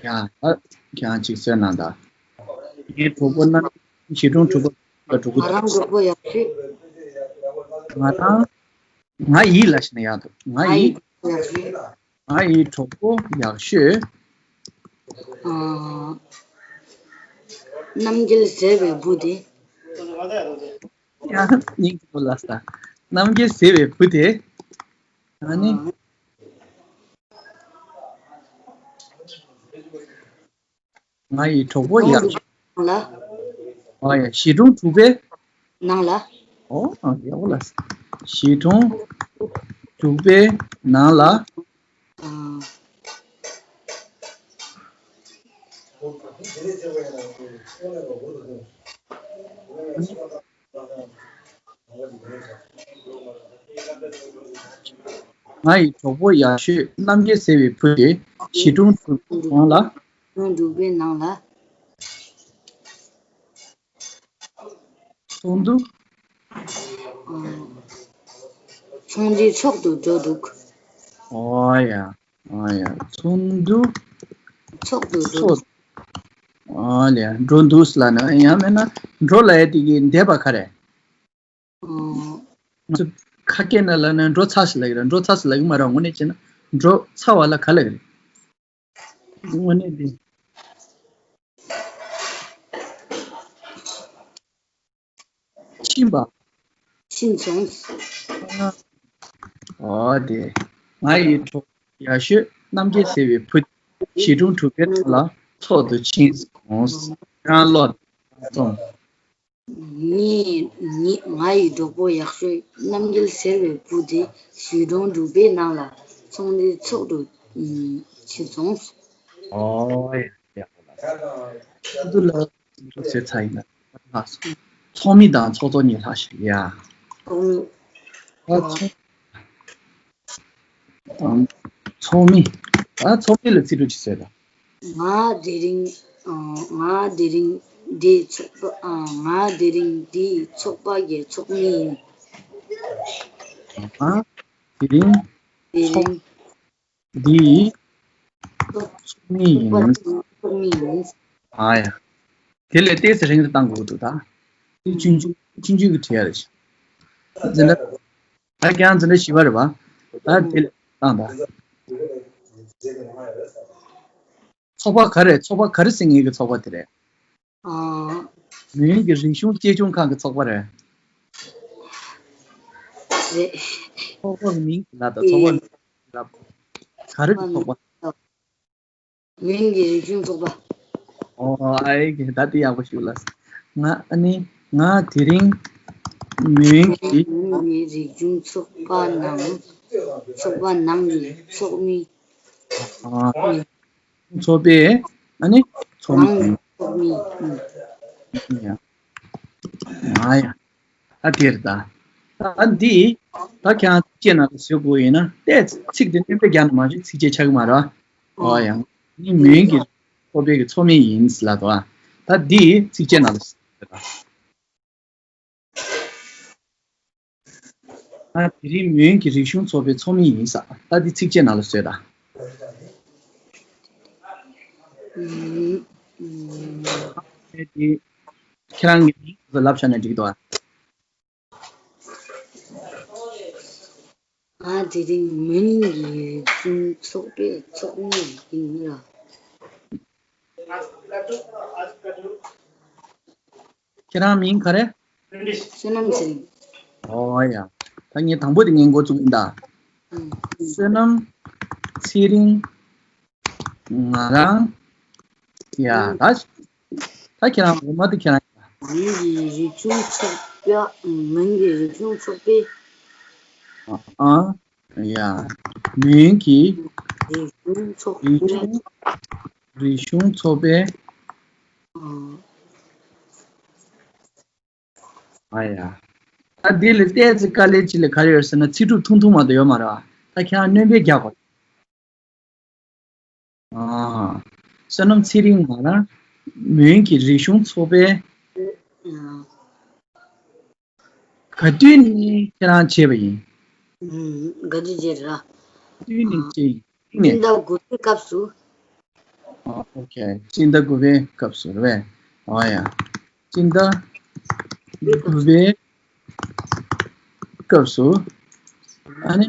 ཡ། ད་ཁྱེད་རང་གཅིག་གསན་གནང་དང་། ངའི་གྲོགས་པོ་རྣམ་རྒྱལ་གཞིས་གྲོང་འབྲུག་པ་ལ་འགྲོ་གི་འདུག་ང་རང་གྲོགས་པོ་ཡག་ཤོས། ང་རང་། ང་ཡི་ལབ་ཤེས་ན་ཡག་འདུག་ང་ཡི། ང་ཡི་གྲོགས་པོ་ཡག་ཤོས། ང་ཡི་གྲོགས་པོ་ཡག་ཤོས། ཨ། རྣམ་རྒྱལ་ཟེར་བའི་བུ་དེ། ཡ། སྙིང་རྗེ་པོ་ལ་ས། རྣམ་རྒྱལ་ཟེར་བའི་བུ་དེ། ཨ་ནི། ང་ཡི་གྲོགས་པོ་ཡག་ཤོས། ནང་ལ། ཨ་ཡ། གཞིས་གྲོང་དྲུག་པའི། ནང་ལ། ཨོ། ཨ། ཡག་པོ་ལ། གཞིས་གྲོང་དྲུག་པའི་ནང་ལ། ཨ། ང་ཡི་གྲོགས་པོ་ཡག་ཤོས་རྣམ་རྒྱལ་ཟེར་བའི་བུ་དེ་གཞིས་གྲོང་དྲུག་པའི་ནང་ལ། གཞིས་གྲོང་དྲུག་པའི་ནང་ལ། ཚོགས་འདུ། ཚོགས་འདུའི་ཚོགས་སུ་འགྲོ་འདུག་ཨོ་ཡ། ཨོ་ཡ། ཚོགས་འདུ། ཚོགས་སུ་འགྲོ་འདུག་ཨོ་ལེ། འགྲོ་འདུག་ལབ་ན། ཡང་མིན་ན་འགྲོ་ལབ་ཡ་དེ་གི་འདས་པ་ག་རེ། ང་ཚོ་ཁ་སྐད་ནང་ལབ་ན་འགྲོ་ཚར་ཞེས་ལབ་ཀྱི་རེད། འགྲོ་ཚར་ཞེས་ལབ་ཀྱི་མ་རེད། དངོས་གནས་བྱས་ན་འགྲོ་ཚར་བ་ལ་ག་ལབ་ཀྱི་རེད། དངོས་གནས་དེ། ཕྱིན་པ། ཕྱིན་སོང་། ཨོ་དེ། ང་ཡི་གྲོགས་ཡག་ཤོས་རྣམ་རྒྱལ་ཟེར་བའི་བུ། གཞིས་གྲོང་དྲུག་པའི་ནང་ལ་ཚོགས་སུ་ཕྱིན་སོང་། ཁྱེད་རང་ལོ་ཙང་། ངས་ངས་ང་ཡི་གྲོགས་པོ་ཡག་ཤོས་རྣམ་རྒྱལ་ཟེར་བའི་བུ་དེ་གཞིས་གྲོང་དྲུག་པའི་ནང་ལ་ཚོགས་འདུའི་ཚོགས་སུ་ཕྱིན་སོང་། ཨོ་ཡ། ཡ། ཚོགས་འདུ་ལ་ཚོགས་འདུ་ཟེར་ཚར་ཡིན་ན་ལྷག་སོང་། ཚོགས་མི་དང་ཚོགས་གཙོ་གཉིས་ལྷག་ཤག་ཡ། ཚོགས་མི། ཨ། ཚོགས་མི། ཨ། ཚོགས་མི་ལ་ཚིག་གྲུབ་ཅིག་བཟོས་དང་། ང་དེ་རིང་། ཨ། ང་དེ་རིང་འདིའི་ཚོགས་པ། ཨ། ང་དེ་རིང་འདིའི་ཚོགས་པ་གི་ཚོགས་མི་ཡིན། ང་དེ་རིང་དེ་ཚོགས་རིང་འདིའི་ཚོགས་མི་ཡིན། ཚོགས་མི་ཡིན། ཨ་ཡ། དེ་ལས་ཏོག་ཙམ་རིང་དུ་བཏང་དགོས་འདུག་ད། དེ་ཆུང་ཆུང་ཆུང་ཆུང་གི་བྲིས་ཡ་རེད། འཛིན་གྲྭ། ད་ཀྱང་འཛིན་གྲྭ་བཞི་པ་རེད་པ། ད་དེ་ལས་བཏང་ད། ཚོགས་པ་ག་རེ། ཚོགས་པ་ག་རེ་ཟེར་མཁན་གྱི་ཚོགས་པ་དེ་རེད། ཨ། མོན་གྱི་རིག་གཞུང་གཅེས་སྐྱོང་ཁང་གི་ཚོགས་པ་རེད། རེད། ཚོགས་པ་གི་མིང་ལབ་དང་། ཚོགས་པ་གི་མིང་ལབ། ག་རེ་གི་ཚོགས་པ། མོན་གྱི་རིག་གཞུང་ཚོགས་པ། ཨོ། ཨ་ཡེ། ད་དེ་ཡག་པོ་ཞིག་ལ། ང་། ཨ་ནི་ང་དེ་རིང་མོན་གྱི། མོན་གྱི་རིག་གཞུང་ཚོགས་པ་ནང་། ཚོགས་པ་ནང་གི་ཚོགས་མི། ཨ། ཚོགས་པའི། ཨ་ནི་ཚོགས་མི། ཚོགས་མི། ཨ་ཡ། ཨ་ཡ། ཨ། དེ་རེད་ད། ད་འདི། ད་ཁྱེད་རང་ཚིགས་བཅད་ནང་ལ་བཟོ་དགོས་ཡིན་ན། ཏོག་ཙམ་ཚིག་དེ་སྣོན་པ་རྒྱག་ན་མ་གཞི་ཚིགས་བཅད་ཆགས་ཀྱི་མ་རེད། ཨོ་ཡ། ནི་མོན་གྱི་ཚོགས་པའི་གི་ཚོགས་མི་ཡིན་ལབ་དོ། ད་འདི་ཚིགས་བཅད་ནང་ལ་བཟོ་དགོས་ད། ང་དེ་རིང་མོན་གྱི་རིག་གཞུང་ཚོགས་པའི་ཚོགས་མི་ཡིན་ས། ད་འདི་ཚིགས་བཅད་ནང་ལ་བཟོས་དང་། ཨེ། འདི་ཁྱེད་རང་གི་མིང་ལབ་བཞག་ན་འགྲིག་གི་འདུག་ཨ། ང་དེ་རིང་མོན་གྱི་རིག་གཞུང་ཚོགས་པའི་ཚོགས་མི་ཡིན་ལ། ཁྱེད་རང་མིང་ག་རེ། བསོད་ནམས་ཚེ་རིང་། ཨོ་ཡ། ད་ངས་དང་པོ་དེ་ངས་འགོ་བཙུགས་ཡིན་ད། ཨང་། བསོད་ནམས་ཚེ་རིང་། ང་རང་། ཡ། ཨང་། ད། ད་ཁྱེད་རང་འོག་མ་དེ་ཁྱེད་རང་། མོན་གྱི་རིག་གཞུང་ཚོགས་པ། མོན་གྱི་རིག་གཞུང་ཚོགས་པའི། ཨ། ཡ། མོན་གྱི་རིག་གཞུང་ཚོགས་པའི། རིག་གཞུང་ཚོགས་པའི། ཨ། ཨ་ཡ། ད་འདི་ལ་ཏོག་ཙམ་དཀའ་ལས་ཅིག་ལ་ག་རེ་ཡོད་ཟེར་ན། ཚིག་གྲུབ་ཐུང་ཐུང་མ་གཏོགས་ཡོད་མ་རེད་པ། ད་ཁྱེད་རང་སྣོན་པ་རྒྱག་དགོས། ཨ། བསོད་ནམས་ཚེ་རིང་ང་རང་མོན་གྱི་རིག་གཞུང་ཚོགས་པའི། ག་དུས་ནས་ཁྱེད་རང་བྱས་པ་ཡིན། ཨུམ། ག་དུས་བྱས་ར། ག་དུས་ནས་བྱས་ཡིན། སྤྱི་ཟླ་དགུ་པའི་སྐབས་སུ། ཨ། ཨོ་ཁེ། སྤྱི་ཟླ་དགུ་པའི་སྐབས་སུ་རེད་པས། ཨོ་ཡ། སྤྱི་ཟླ་དགུ་པའི་སྐབས་སུ། ཨ་ནི།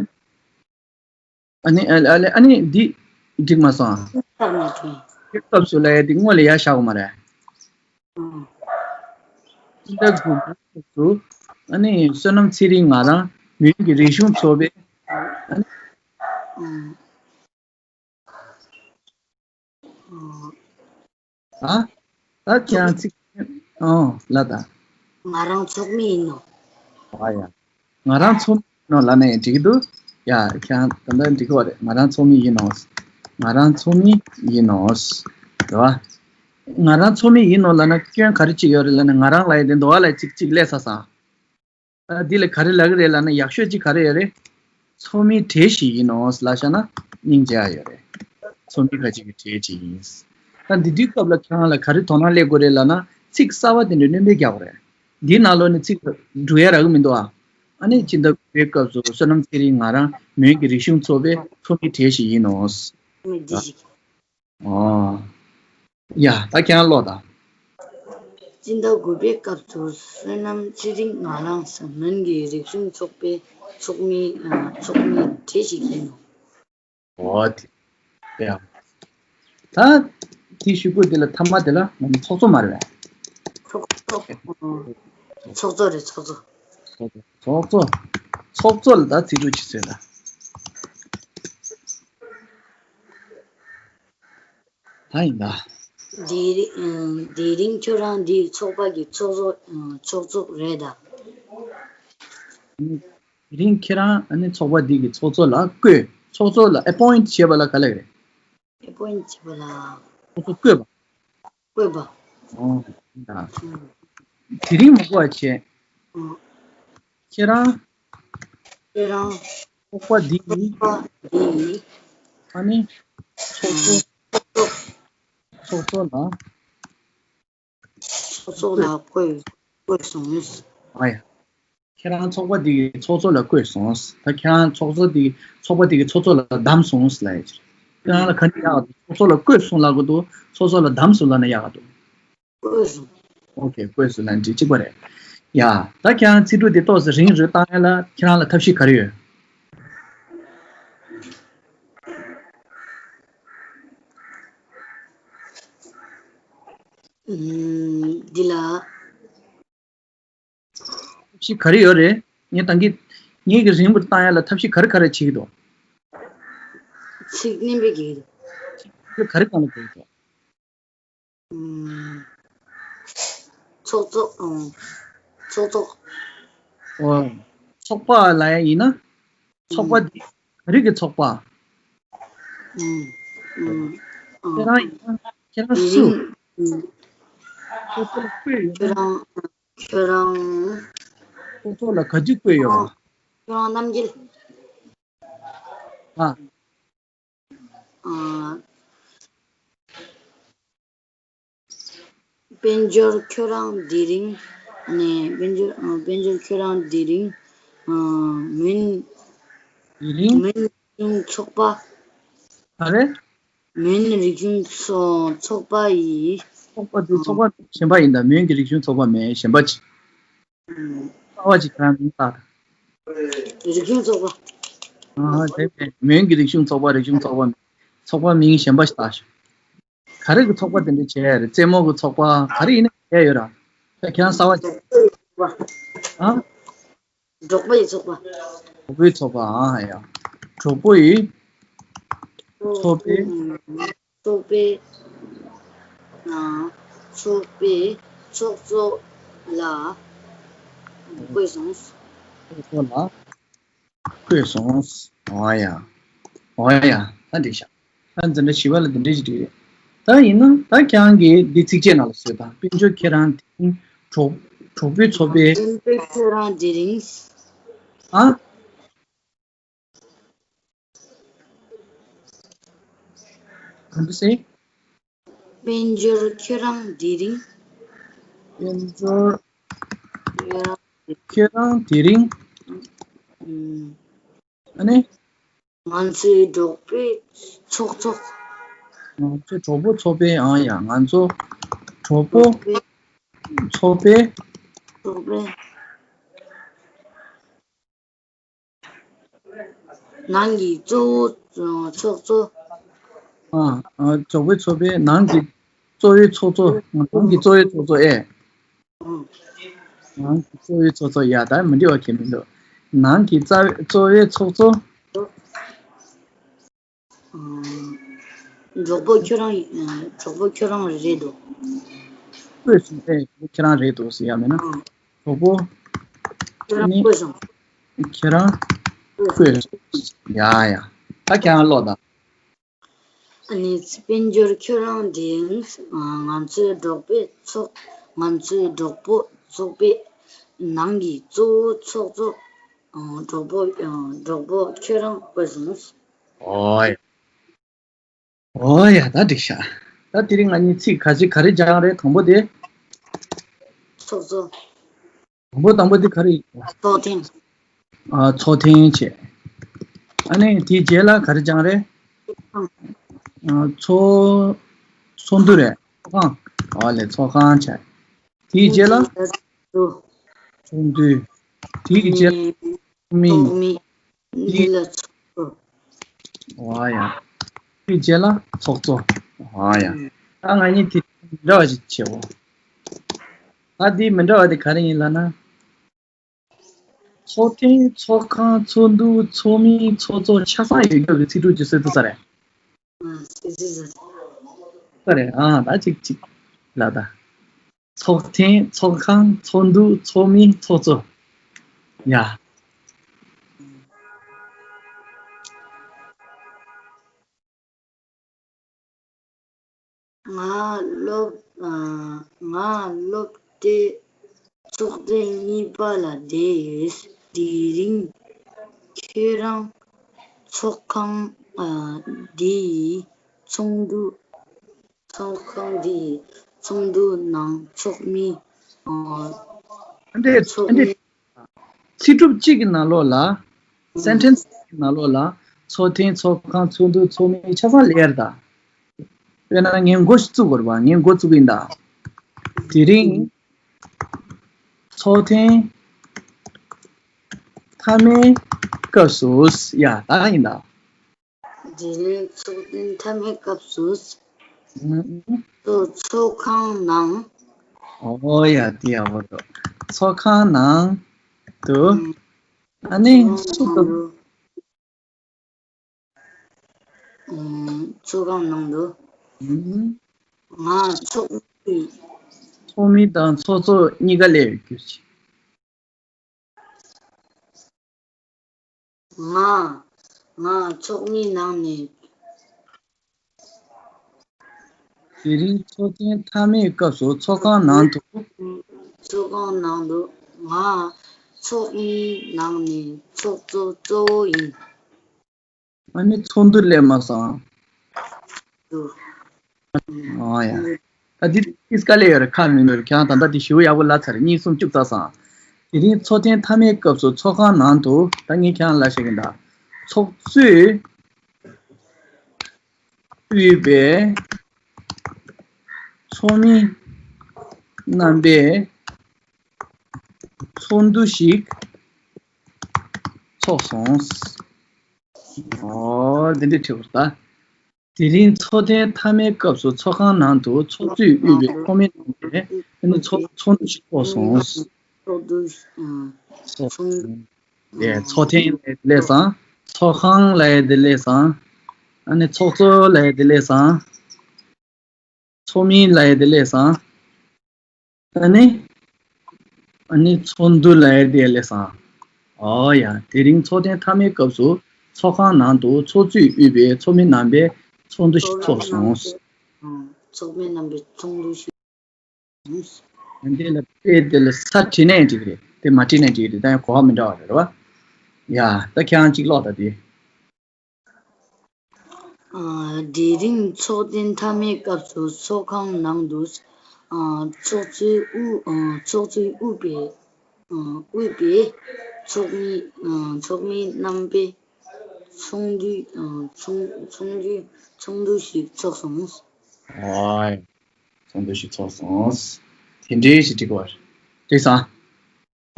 ཨ་ནི། ཨ་ལེ། ཨ་ལེ། ཨ་ནི་འདི་འགྲིག་མ་སོང་ཨ། ཆགས་མ་བྱུང་། དེ་སྐབས་སུ་ལབ་ཡ་དེ་སྔོན་ལ་ཡར་བཞག་དགོས་མ་རེད། ཨང་། སྤྱི་ཟླ་དགུ་པའི་སྐབས་སུ་ཨ་ནི་བསོད་ནམས་ཚེ་རིང་ང་རང་མོན་གྱི་རིག་གཞུང་ཚོགས་པའི་ཨ་ནི་ཨང་། ཨ། ད་ཁྱེད་རང་ཚིག་ཨང་ལ་ད། ང་རང་ཚོགས་མི་ཡིན་ནོ། ཨ་ཡ། ང་རང་ཚོགས་མི་ཡིན་ནོ་ལ་ནས་འགྲིག་གི་འདུག་ཡ་ཁྱེད་རང་ད་ལྟ་འགྲིག་གི་བ་རེད། ང་རང་ཚོགས་མི་ཡིན་ནོ། ང་རང་ཚོགས་མི་ཡིན་ནོ། རེད་བ། ང་རང་ཚོགས་མི་ཡིན་ནོ་ལ་ན་སྐྱོན་ག་རེ་ཅིག་ཡོད་རེད་ལ་ན། ང་རང་ལ་ཡི་དེ་འདུག་བ་ལ་ཅིག་ཅིག་ལས་ས་ས། ཨ། འདི་ལ་ག་རེ་ལབ་ཀྱི་རེད་ལབ་ན། ཡག་ཤོས་ཅིག་ག་རེ་ཡོད་རེད། ཚོགས་མིའི་གྲས་ཤིག་ཡིན་ནོ་ལབ་བཞག་ན་སྙིང་རྗེ་ཡོད་རེད། ཚོགས་མི་ཁ་ཅིག་གི་གྲས་ཅིག་ཡིན། ད་འདི་དུས་སྐབས་ལ་ཁྱེད་རང་ལ་ག་རེ་དོ་སྣང་སླེབས་དགོས་རེད་ལབ་ན། ཚིག་གསར་བ་དེ་འདྲ་སྣོན་པ་རྒྱག་དགོས་རེད། འདིའི་ནང་ལོགས་ནས་ཚིག་འབྲུ་ཡ་རག་གི་མི་འདུག་ཨ། ཨ་ནི་སྤྱི་ཟླ་དགུ་པའི་སྐབས་སུ་བསོད་ནམས་ཚེ་རིང་ང་རང་མོན་གྱི་རིག་གཞུང་ཚོགས་པའི་ཚོགས་མིའི་གྲས་ཤིག་ཡིན་ནོ། མི་འདི་ཞིག་ཨོ། ཡ། ད་ཁྱེད་རང་ཀློག་དང་། སྤྱི་ཟླ་དགུ་པའི་སྐབས་སུ་བསོད་ནམས་ཚེ་རིང་ང་རང་མོན་གྱི་རིག་གཞུང་ཚོགས་པའི་ཚོགས་མི་ཨ་ཚོགས་མི་གྲས་ཤིག་ཡིན་ནོ། ཨོ་དེ། དེ་ཡང་། ད་དེ་ཞུ་དགོས་དེ་ལ་ཐ་མ་དེ་ལ་ང་ཚོ་ཚོགས་གཙོ་མ་རེད་པས། ཚོགས་གཙོ། ཨ། ཚོགས་གཙོ་རེད། ཚོགས་གཙོ། ཚོགས་གཙོ། ཚོགས་གཙོ་ལ་ད་ཚིག་འབྲུ་ཅིག་བཟོས་ད། ད་ཡིན་ད། དེ་རིང་། ཨ། དེ་རིང་ཁྱོད་རང་འདིའི་ཚོགས་པ་གི་ཚོགས་གཙོ། ཨ། ཚོགས་གཙོ་རེད་ད། དེ་རིང་ཁྱེད་རང་ཨ་ནི་ཚོགས་པ་འདི་གི་ཚོགས་གཙོ་ལ་བསྐོས། ཚོགས་གཙོ་ལ་ཨེ་པོ་ཡིན་ཊི་བྱས་པ་ལ་ག་ལབ་རེད། ཨེ་པོ་ཡིན་ཊི་བྱས་པ་ལ། ཚོགས་གཙོ་བསྐོས་པ། བསྐོས་པ། ཨོ། ད། ཨ། དེ་རིང་མ་བསྐོས་པ་བྱས། ཨ། ཁྱེད་རང་། ཁྱེད་རང་། ཚོགས་པ་འདི་ཡི། ཚོགས་པ་འདི་ཡི། ཨ་ནི། ཚོགས་གཙོ། ཚོགས་གཙོ་ལ། ཚོགས་གཙོ་ལ་བསྐོས། བསྐོས་སོང་། ཨ་ཡ། ཁྱེད་རང་ཚོགས་པ་འདི་གི་ཚོགས་གཙོ་ལ་བསྐོས་སོང་། ད་ཁྱེད་རང་ཚོགས་གཙོ་འདི་གི། ཚོགས་པ་འདི་གི་ཚོགས་གཙོ་ལ་བདམས་སོང་ལབ་ཡ་ཅིག་ཁྱེད་རང་ལ་ག་འདྲ་ཡག་ག་འདུག་ཚོགས་གཙོ་ལ་བསྐོས་སོང་ལབ་དགོས་འདུག་ཚོགས་གཙོ་ལ་བདམས་སོང་ལབ་ན་ཡག་ག་འདུག་བསྐོས་སོང་། ཨོ་ཁེ། བསྐོས་སོང་ལབ་འགྲིག་གཅིག་པ་རེད། ཡ། ད་ཁྱེད་རང་ཚིག་འབྲུ་འདི་ཏོག་ཙམ་རིང་རུ་བཏང་ཡ་ལ་ཁྱེད་རང་ལ་ཐབས་ཤེས་ག་རེ་ཡོད། ཨུམ། འདི་ལ། ཐབས་ཤེས་ག་རེ་ཡོད་རེད། ངས་ད་གིན་ངེད་ཀྱིས་རིང་པོ་བཏང་ཡ་ལ་ཐབས་ཤེས་ག་རེ་ག་རེ་བྱེད་ཀྱི་འདུག་ཚིག་སྣོན་པ་རྒྱག་གི་འདུག་ཚིག་ག་རེ་གང་ལ་འགྲོ་གི་འདུག་ཨུམ། ཚོགས་གཙོ། ཨུམ། ཚོགས་གཙོ། ཨོ། ཚོགས་པ་ལབ་ཡ་ཡིན་ན། ཚོགས་པ་འདི་ག་རེ་གི་ཚོགས་པ། ཨུམ། ཨུམ། ཨུམ། ཁྱེད་རང་ཡིན་ན་ཁྱེད་རང་སུ། ཨུམ། ཚོགས་གཙོ་ལ་བསྐོས་ཡོད་ན། ཁྱོད་རང་། ཁྱོད་རང་། ཚོགས་གཙོ་ལ་ག་དུས་བསྐོས་ཡོད་པ། ཁྱོད་རང་རྣམ་རྒྱལ། ཨ། ཨ། དཔལ་འབྱོར་ཁྱོད་རང་དེ་རིང་། ནས་དཔལ་འབྱོར། ཨ། དཔལ་འབྱོར་ཁྱོད་རང་དེ་རིང་། ཨ། མོན། དེ་རིང་། མོན་གཞུང་ཚོགས་པ། ག་རེ། མོན་རིག་གཞུང་ཚོ། ཚོགས་པ་ཡི། ཚོགས་པ་དེ་ཚོགས་པ་གཞན་པ་ཡིན་ད། མོན་གྱི་རིག་གཞུང་ཚོགས་པ་མེད། གཞན་པ་ཅིག་ཨུམ། གསར་པ་ཅིག་ཁྱེད་རང་མིང་བཏགས། རིག་གཞུང་ཚོགས་པ། ཨ། དེ་མེད། མོན་གྱི་རིག་གཞུང་ཚོགས་པ། རིག་གཞུང་ཚོགས་པ་མེད། ཚོགས་པ་མིང་གཞན་པ་ཞིག་བཏགས་ཤོག་ག་རེ་གི་ཚོགས་པ་དེ་འདྲ་བྱས་རེད། རྩེད་མོ་གི་ཚོགས་པ་ག་རེ་ཡིན་ན་བྱས་ཡོད་ར། ད་ཁྱེད་རང་གསར་པ་ཅིག་ཨ། གྲོགས་པོ་ཡི་ཚོགས་པ། གྲོགས་པོ་ཡི་ཚོགས་པ། ཨ། ཡ། གྲོགས་པོ་ཡི། ཚོགས་པའི། ཨ། ཚོགས་པའི་ཚོགས་གཙོ་ལ་བསྐོས་སོང་། ཚོགས་གཙོ་ལ་བསྐོས་སོང་། འོ་ཡ། འོ་ཡ། ད་འགྲིག་ཤག་ད་འཛིན་གྲྭ་བཞི་པ་ལ་འདི་འདྲ་ཞིག་འགྲིག་རེད། ད་ཡིན་ན་ད་ཁྱེད་རང་གིས་འདི་ཚིགས་བཅད་ནང་ལ་བཟོས་དང་། དཔལ་འབྱོར་ཁྱེད་རང་དེ་རིང་། གྲོགས། གྲོགས་པོའི་ཚོགས་པའི། དཔལ་འབྱོར་ཁྱོད་རང་དེ་རིང་། ཨ། གང་འདུག་ཟེར། དཔལ་འབྱོར་ཁྱོད་རང་དེ་རིང་། དཔལ་འབྱོར་ཁྱོད་རང་དེ་རིང་། ཨུམ། ཨ་ནི། ང་ཚོའི་གྲོགས་པོའི་ཚོགས་གཙོ། ང་ཚོ་གྲོགས་པོ་ཚོགས་པའི། ཨང་། ཡ། ང་ཚོ་གྲོགས་པོ་ཚོགས་པའི། ཚོགས་པའི། ནང་གི་གཙོ་བོ། ཚོགས་གཙོ། ཨ། ཨ། གྲོགས་པོའི་ཚོགས་པའི་ནང་གི་ གཙོ་བོའི་ཚོགས་གཙོ། ནང་གི་གཙོ་བོའི་ཚོགས་གཙོ་ཨེ། ནང་གི་གཙོ་བོའི་ཚོགས་གཙོ། ཡ་ད་མི་འདྲི་བ་གལ་མི་འདུག་ནང་གི་རྩ་བའི་གཙོ་བོའི་ཚོགས་གཙོ། གྲོགས་པོ་ཁྱོད་རང་གྲོགས་པོ་ཁྱོད་རང་རེད་འདུག་ལགས་སོ། ཨེ་ཁྱོད་རང་རེད་འདུག་ཟེར་ཡ་མེད་ན། གྲོགས་པོ་ཁྱོད་རང་ནི་བཀོད་སོང་། ཁྱོད་རང་བཀོད་སོང་། ཡ་ཡ། ད་ཁྱོད་རང་ཀློག་དང་། ཨ་ནི་དཔལ་འབྱོར་ཁྱོད་རང་འདྲེན། ང་ཚོའི་གྲོགས་པོའི་ཚོགས། ང་ཚོའི་གྲོགས་པོ་ཚོགས་པའི་ནང་གི་གཙོ་བོ་ཚོགས་གཙོ། གྲོགས་པོ་གྲོགས་པོ་ཁྱོད་རང་བཀོད་སོང་། ཨོ་ཡ། ཨོ་ཡ་ད་འགྲིག་ཤག་ད་དེ་རིང་ང་གཉིས་ཚིག་ག་ཚིག་ག་རེ་སྦྱངས་རེད། དང་པོ་དེ། ཚོགས་གཙོ། དང་པོ་དང་པོ་དེ་ག་རེ་ཡིན། ཚོགས་ཐེངས། ཨ་ཚོགས་ཐེངས་བྱས། ཨ་ནི་དེའི་རྗེས་ལ་ག་རེ་སྦྱངས་རེད། ཨ་ཚོགས་ཚོགས་འདུ་རེད། ཚོགས་ཁང་། ཨ་ལས་ཚོགས་ཁང་བྱས། དེའི་རྗེས་ལ་ཚོགས་འདུ། དེའི་རྗེས་ལ་མི། འདི་ལ་ཚོགས་གཙོ། ཨོ་ཡ། དེའི་རྗེས་ལ་ཚོགས་གཙོ། ཨོ་ཡ། ད་ང་གཉིས་དེ་འདྲ་བ་ཞིག་བྱེད་འོ། ད་འདི་མི་འདྲ་བ་དེ་ག་རེ་ཡིན་ལབ་ན། ཚོགས་ཐེངས། ཚོགས་ཁང་། ཚོགས་འདུ། ཚོགས་མི། ཚོགས་གཙོ་ཆ་ཚང་ཡོད་རྒྱུ་གི་ཚིག་གྲོགས་ཀྱི་སྲོལ་དུ་ས་རེད། ཨ་སྲོལ་དུ་ས་རེད། ས་རེད། ཨ་ད་ཅིག་ཅིག་ལབ་ད། ཚོགས་ཐེངས། ཚོགས་ཁང་། ཚོགས་འདུ། ཚོགས་མི། ཚོགས་གཙོ། ཡ། ང་སློབ་ང་སློབ་གྲྭའི་ཚོགས་ཐེངས་གཉིས་པ་ལ་བསྡད་ཡོད། དེ་རིང་ཁྱོད་རང་ཚོགས་ཁང་འདིའི་ཚོགས་འདུ། ཚོགས་ཁང་འདིའི་ཚོགས་འདུ་ནང་ཚོགས་མི། ཨ་འདྲས་ཚོགས་ཨ་འདྲས། མི། ཚིག་གྲུབ་གཅིག་གི་ནང་ལོགས་ལ། སེན་ཊེན་སི་གཅིག་གི་ནང་ལོགས་ལ། ཚོགས་ཐེངས། ཚོགས་ཁང་། ཚོགས་འདུ། ཚོགས་མི་ཆ་ཚང་ལེར་ད། དཔེར་ན་ངས་མགོ་ཞིག་བཙུགས་དགོས་རེད་པ། ངས་མགོ་བཙུགས་ཡིན་ད། དེ་རིང་། ཚོགས་ཐེངས་མཐའ་མའི་སྐབས་སུ། ཡ་ད་ཡིན་ད། དེ་རིང་ཚོགས་ཐེངས་མཐའ་མའི་སྐབས་སུ། ཚོགས་ཚོགས་ཁང་ནང་། ཨོ་ཡ་དེ་ཡག་པོ་འདུག་ཚོགས་ཁང་ནང་དུ། ཨ་ནི་སུ་དང་། ཚོགས་ཁང་ནང་དུ། ང་ཚོགས་མི། ཚོགས་མི་དང་ཚོགས་གཙོ་གཉིས་ཀ་སླེབས་ཡོད་རྒྱུ་ཅིག་ང་ང་ཚོགས་མི་ནང་ནས། དེ་རིང་ཚོགས་ཐེངས་མཐའ་མའི་སྐབས་སུ་ཚོགས་ཁང་ནང་དུ། ཚོགས་ཁང་ནང་དུ། ང་ཚོགས་མི་ནང་ནས་ཚོགས་གཙོ་གཙོ་བོ་ཡིན། ཨ་ནི་ཚོགས་འདུར་སླེབས་མ་སོང་། འདུག་ཨ་ཡ། ད་འདི་ཏིས་དཀའ་ལས་ཡོད་རེད། ཁག་མི་འདུག་ཁྱེད་རང་ད་ལྟ་འདི་ཞེ་པོ་ཡག་པོ་ལབ་ཚར་རེད། གཉིས་གསུམ་བཅུ་ཚར་སོང་། དེ་རིང་ཚོགས་ཐེངས་མཐའ་མའི་སྐབས་སུ་ཚོགས་ཁང་ནང་དུ། ད་ངས་ཁྱེད་རང་ལ་བཤད་གིན་གདའ། ཚོགས་གཙོས་དབུས་པའི་ཚོགས་མི་རྣམ་པས་ཚོགས་འདུ་ཞིག་ཚོགས་སོང་། ཨོ་འདི་འདྲ་བྲིས་པ་རེད་ད། དེ་རིང་ཚོགས་ཐེངས་མཐའ་མའི་སྐབས་སུ་ཚོགས་ཁང་ནང་དུ་ཚོགས་གཙོས་དབུས་པའི་ཚོགས་མི་རྣམ་པས་ཨ་ནི་ཚོགས་ཚོགས་འདུ་ཞིག་ཚོགས་སོང་། ཚོགས་འདུ་ཞིག་ཚོགས་སོང་། ཨེ་ཚོགས་ཐེངས་ལ་ཡ་བདེ་ལེགས་བཟང་། ཚོགས་ཁང་ལ་ཡ་བདེ་ལེགས་བཟང་། ཨ་ནི་ཚོགས་གཙོ་ལ་ཡ་བདེ་ལེགས་བཟང་། ཚོགས་མི་ལ་ཡ་བདེ་ལེགས་བཟང་། ཨ་ནི། ཨ་ནི་ཚོགས་འདུ་ལ་ཡ་བདེ་ལེགས་བཟང་། ཨོ་ཡ། དེ་རིང་ཚོགས་ཐེངས་མཐའ་མའི་སྐབས་སུ་ཚོགས་ཁང་ནང་དུ་ཚོགས་གཙོས་དབུས་པའི་ཚོགས་མི་རྣམ་པས་ཚོགས་འདུ་ཞིག་ཚོགས་སོང་། ཚོགས་མི་རྣམ་པས་ཚོགས་འདུ་ཞིག་འདི་ལ་དཔེ་དེ་ལ་ས་བྲིས་ནའི་འགྲིག་རེད། དེ་མ་བྲིས་ནའི་འགྲིག་རེད། ད་ཡང་གོ་བ་མི་འདྲ་བ་རེད་རེད་བ། ཡ། ད་ཁྱེད་རང་གཅིག་ཀློག་ད་དེ། ཨ། དེ་རིང་ཚོགས་ཐེངས་མཐའ་མའི་སྐབས་སུ་ཚོགས་ཁང་ནང་དུ། ཨ། ཚོགས་གཙོས་དབུ། ཨ། ཚོགས་གཙོས་དབུས་པའི། ཨ། དབུས་པའི་ཚོགས་མི། ཨ། ཚོགས་མི་རྣམ་པས་ཚོགས་འདུ། ཨ། ཚོགས་ཚོགས་འདུ་ཚོགས་འདུ་ཞིག་ཚོགས་སོང་། ཨོའི། ཚོགས་འདུ་ཞིག་ཚོགས་སོང་། དེ་འདྲའི་ཞིག་འགྲིག་གོ། འགྲིག་སོང་།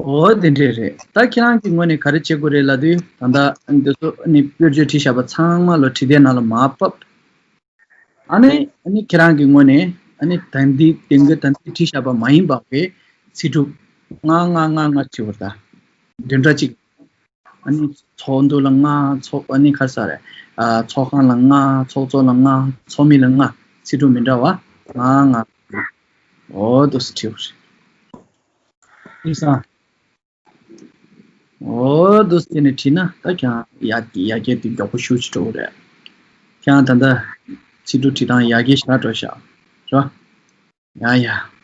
ཨོ་དེ་འདྲས་རེད། ད་ཁྱེད་རང་གི་ངོས་ནས་ག་རེ་བྱེད་དགོས་རེད་ལབ་དུས། ད་ལྟ་འདི་ཚོ་ནི་དཔེར་བརྗོད་བྲིས་བཞག་པ་ཚང་མ་ལོ་བྲིས་དེབ་ནང་ལ་མར་ཕབ། ཨ་ནི་ཨ་ནི་ཁྱེད་རང་གི་ངོས་ནས་ ཨ་ནི་ད་འདི་དེང་གི་ད་འདི་བྲིས་བཞག་པ་མ་ཡིན་པ་བའི་ཚིག་གྲུབ་ལྔ་ལྔ་ལྔ་ལྔ་བྲིས་པ་རེད་ད། བདུན་ཕྲག་གཅིག་ཨ་ནི་ཚོགས་འདུ་ལ་ལྔ། ཚོགས་ཨ་ནི་ག་རེ་ཟེར་རེད། ཨ་ཚོགས་ཁང་ལ་ལྔ། ཚོགས་གཙོ་ལ་ལྔ། ཚོགས་མི་ལ་ལྔ། ཚིག་གྲུབ་མི་འདྲ་བ་ལྔ་ལྔ། འོ་འདུག་སེ་བྲིས་པ་རེད། ཨི་སང་། འོ་འདུག་སེ་ནས་བྲིས་ན་ད་ཁྱེད་རང་ཡར་ཡར་རྒྱས་དེ་མགྱོགས་པོ་ཤུགས་ཆེ་འགྲོ་གི་རེད། ཁྱེད་རང་ད་ལྟ་ཚིག་གྲུབ་བྲིས་སྟངས་ཡར་རྒྱས་ཞེ་དྲག་འགྲོ་ཤག་རེད་པ། ཡ་ཡ།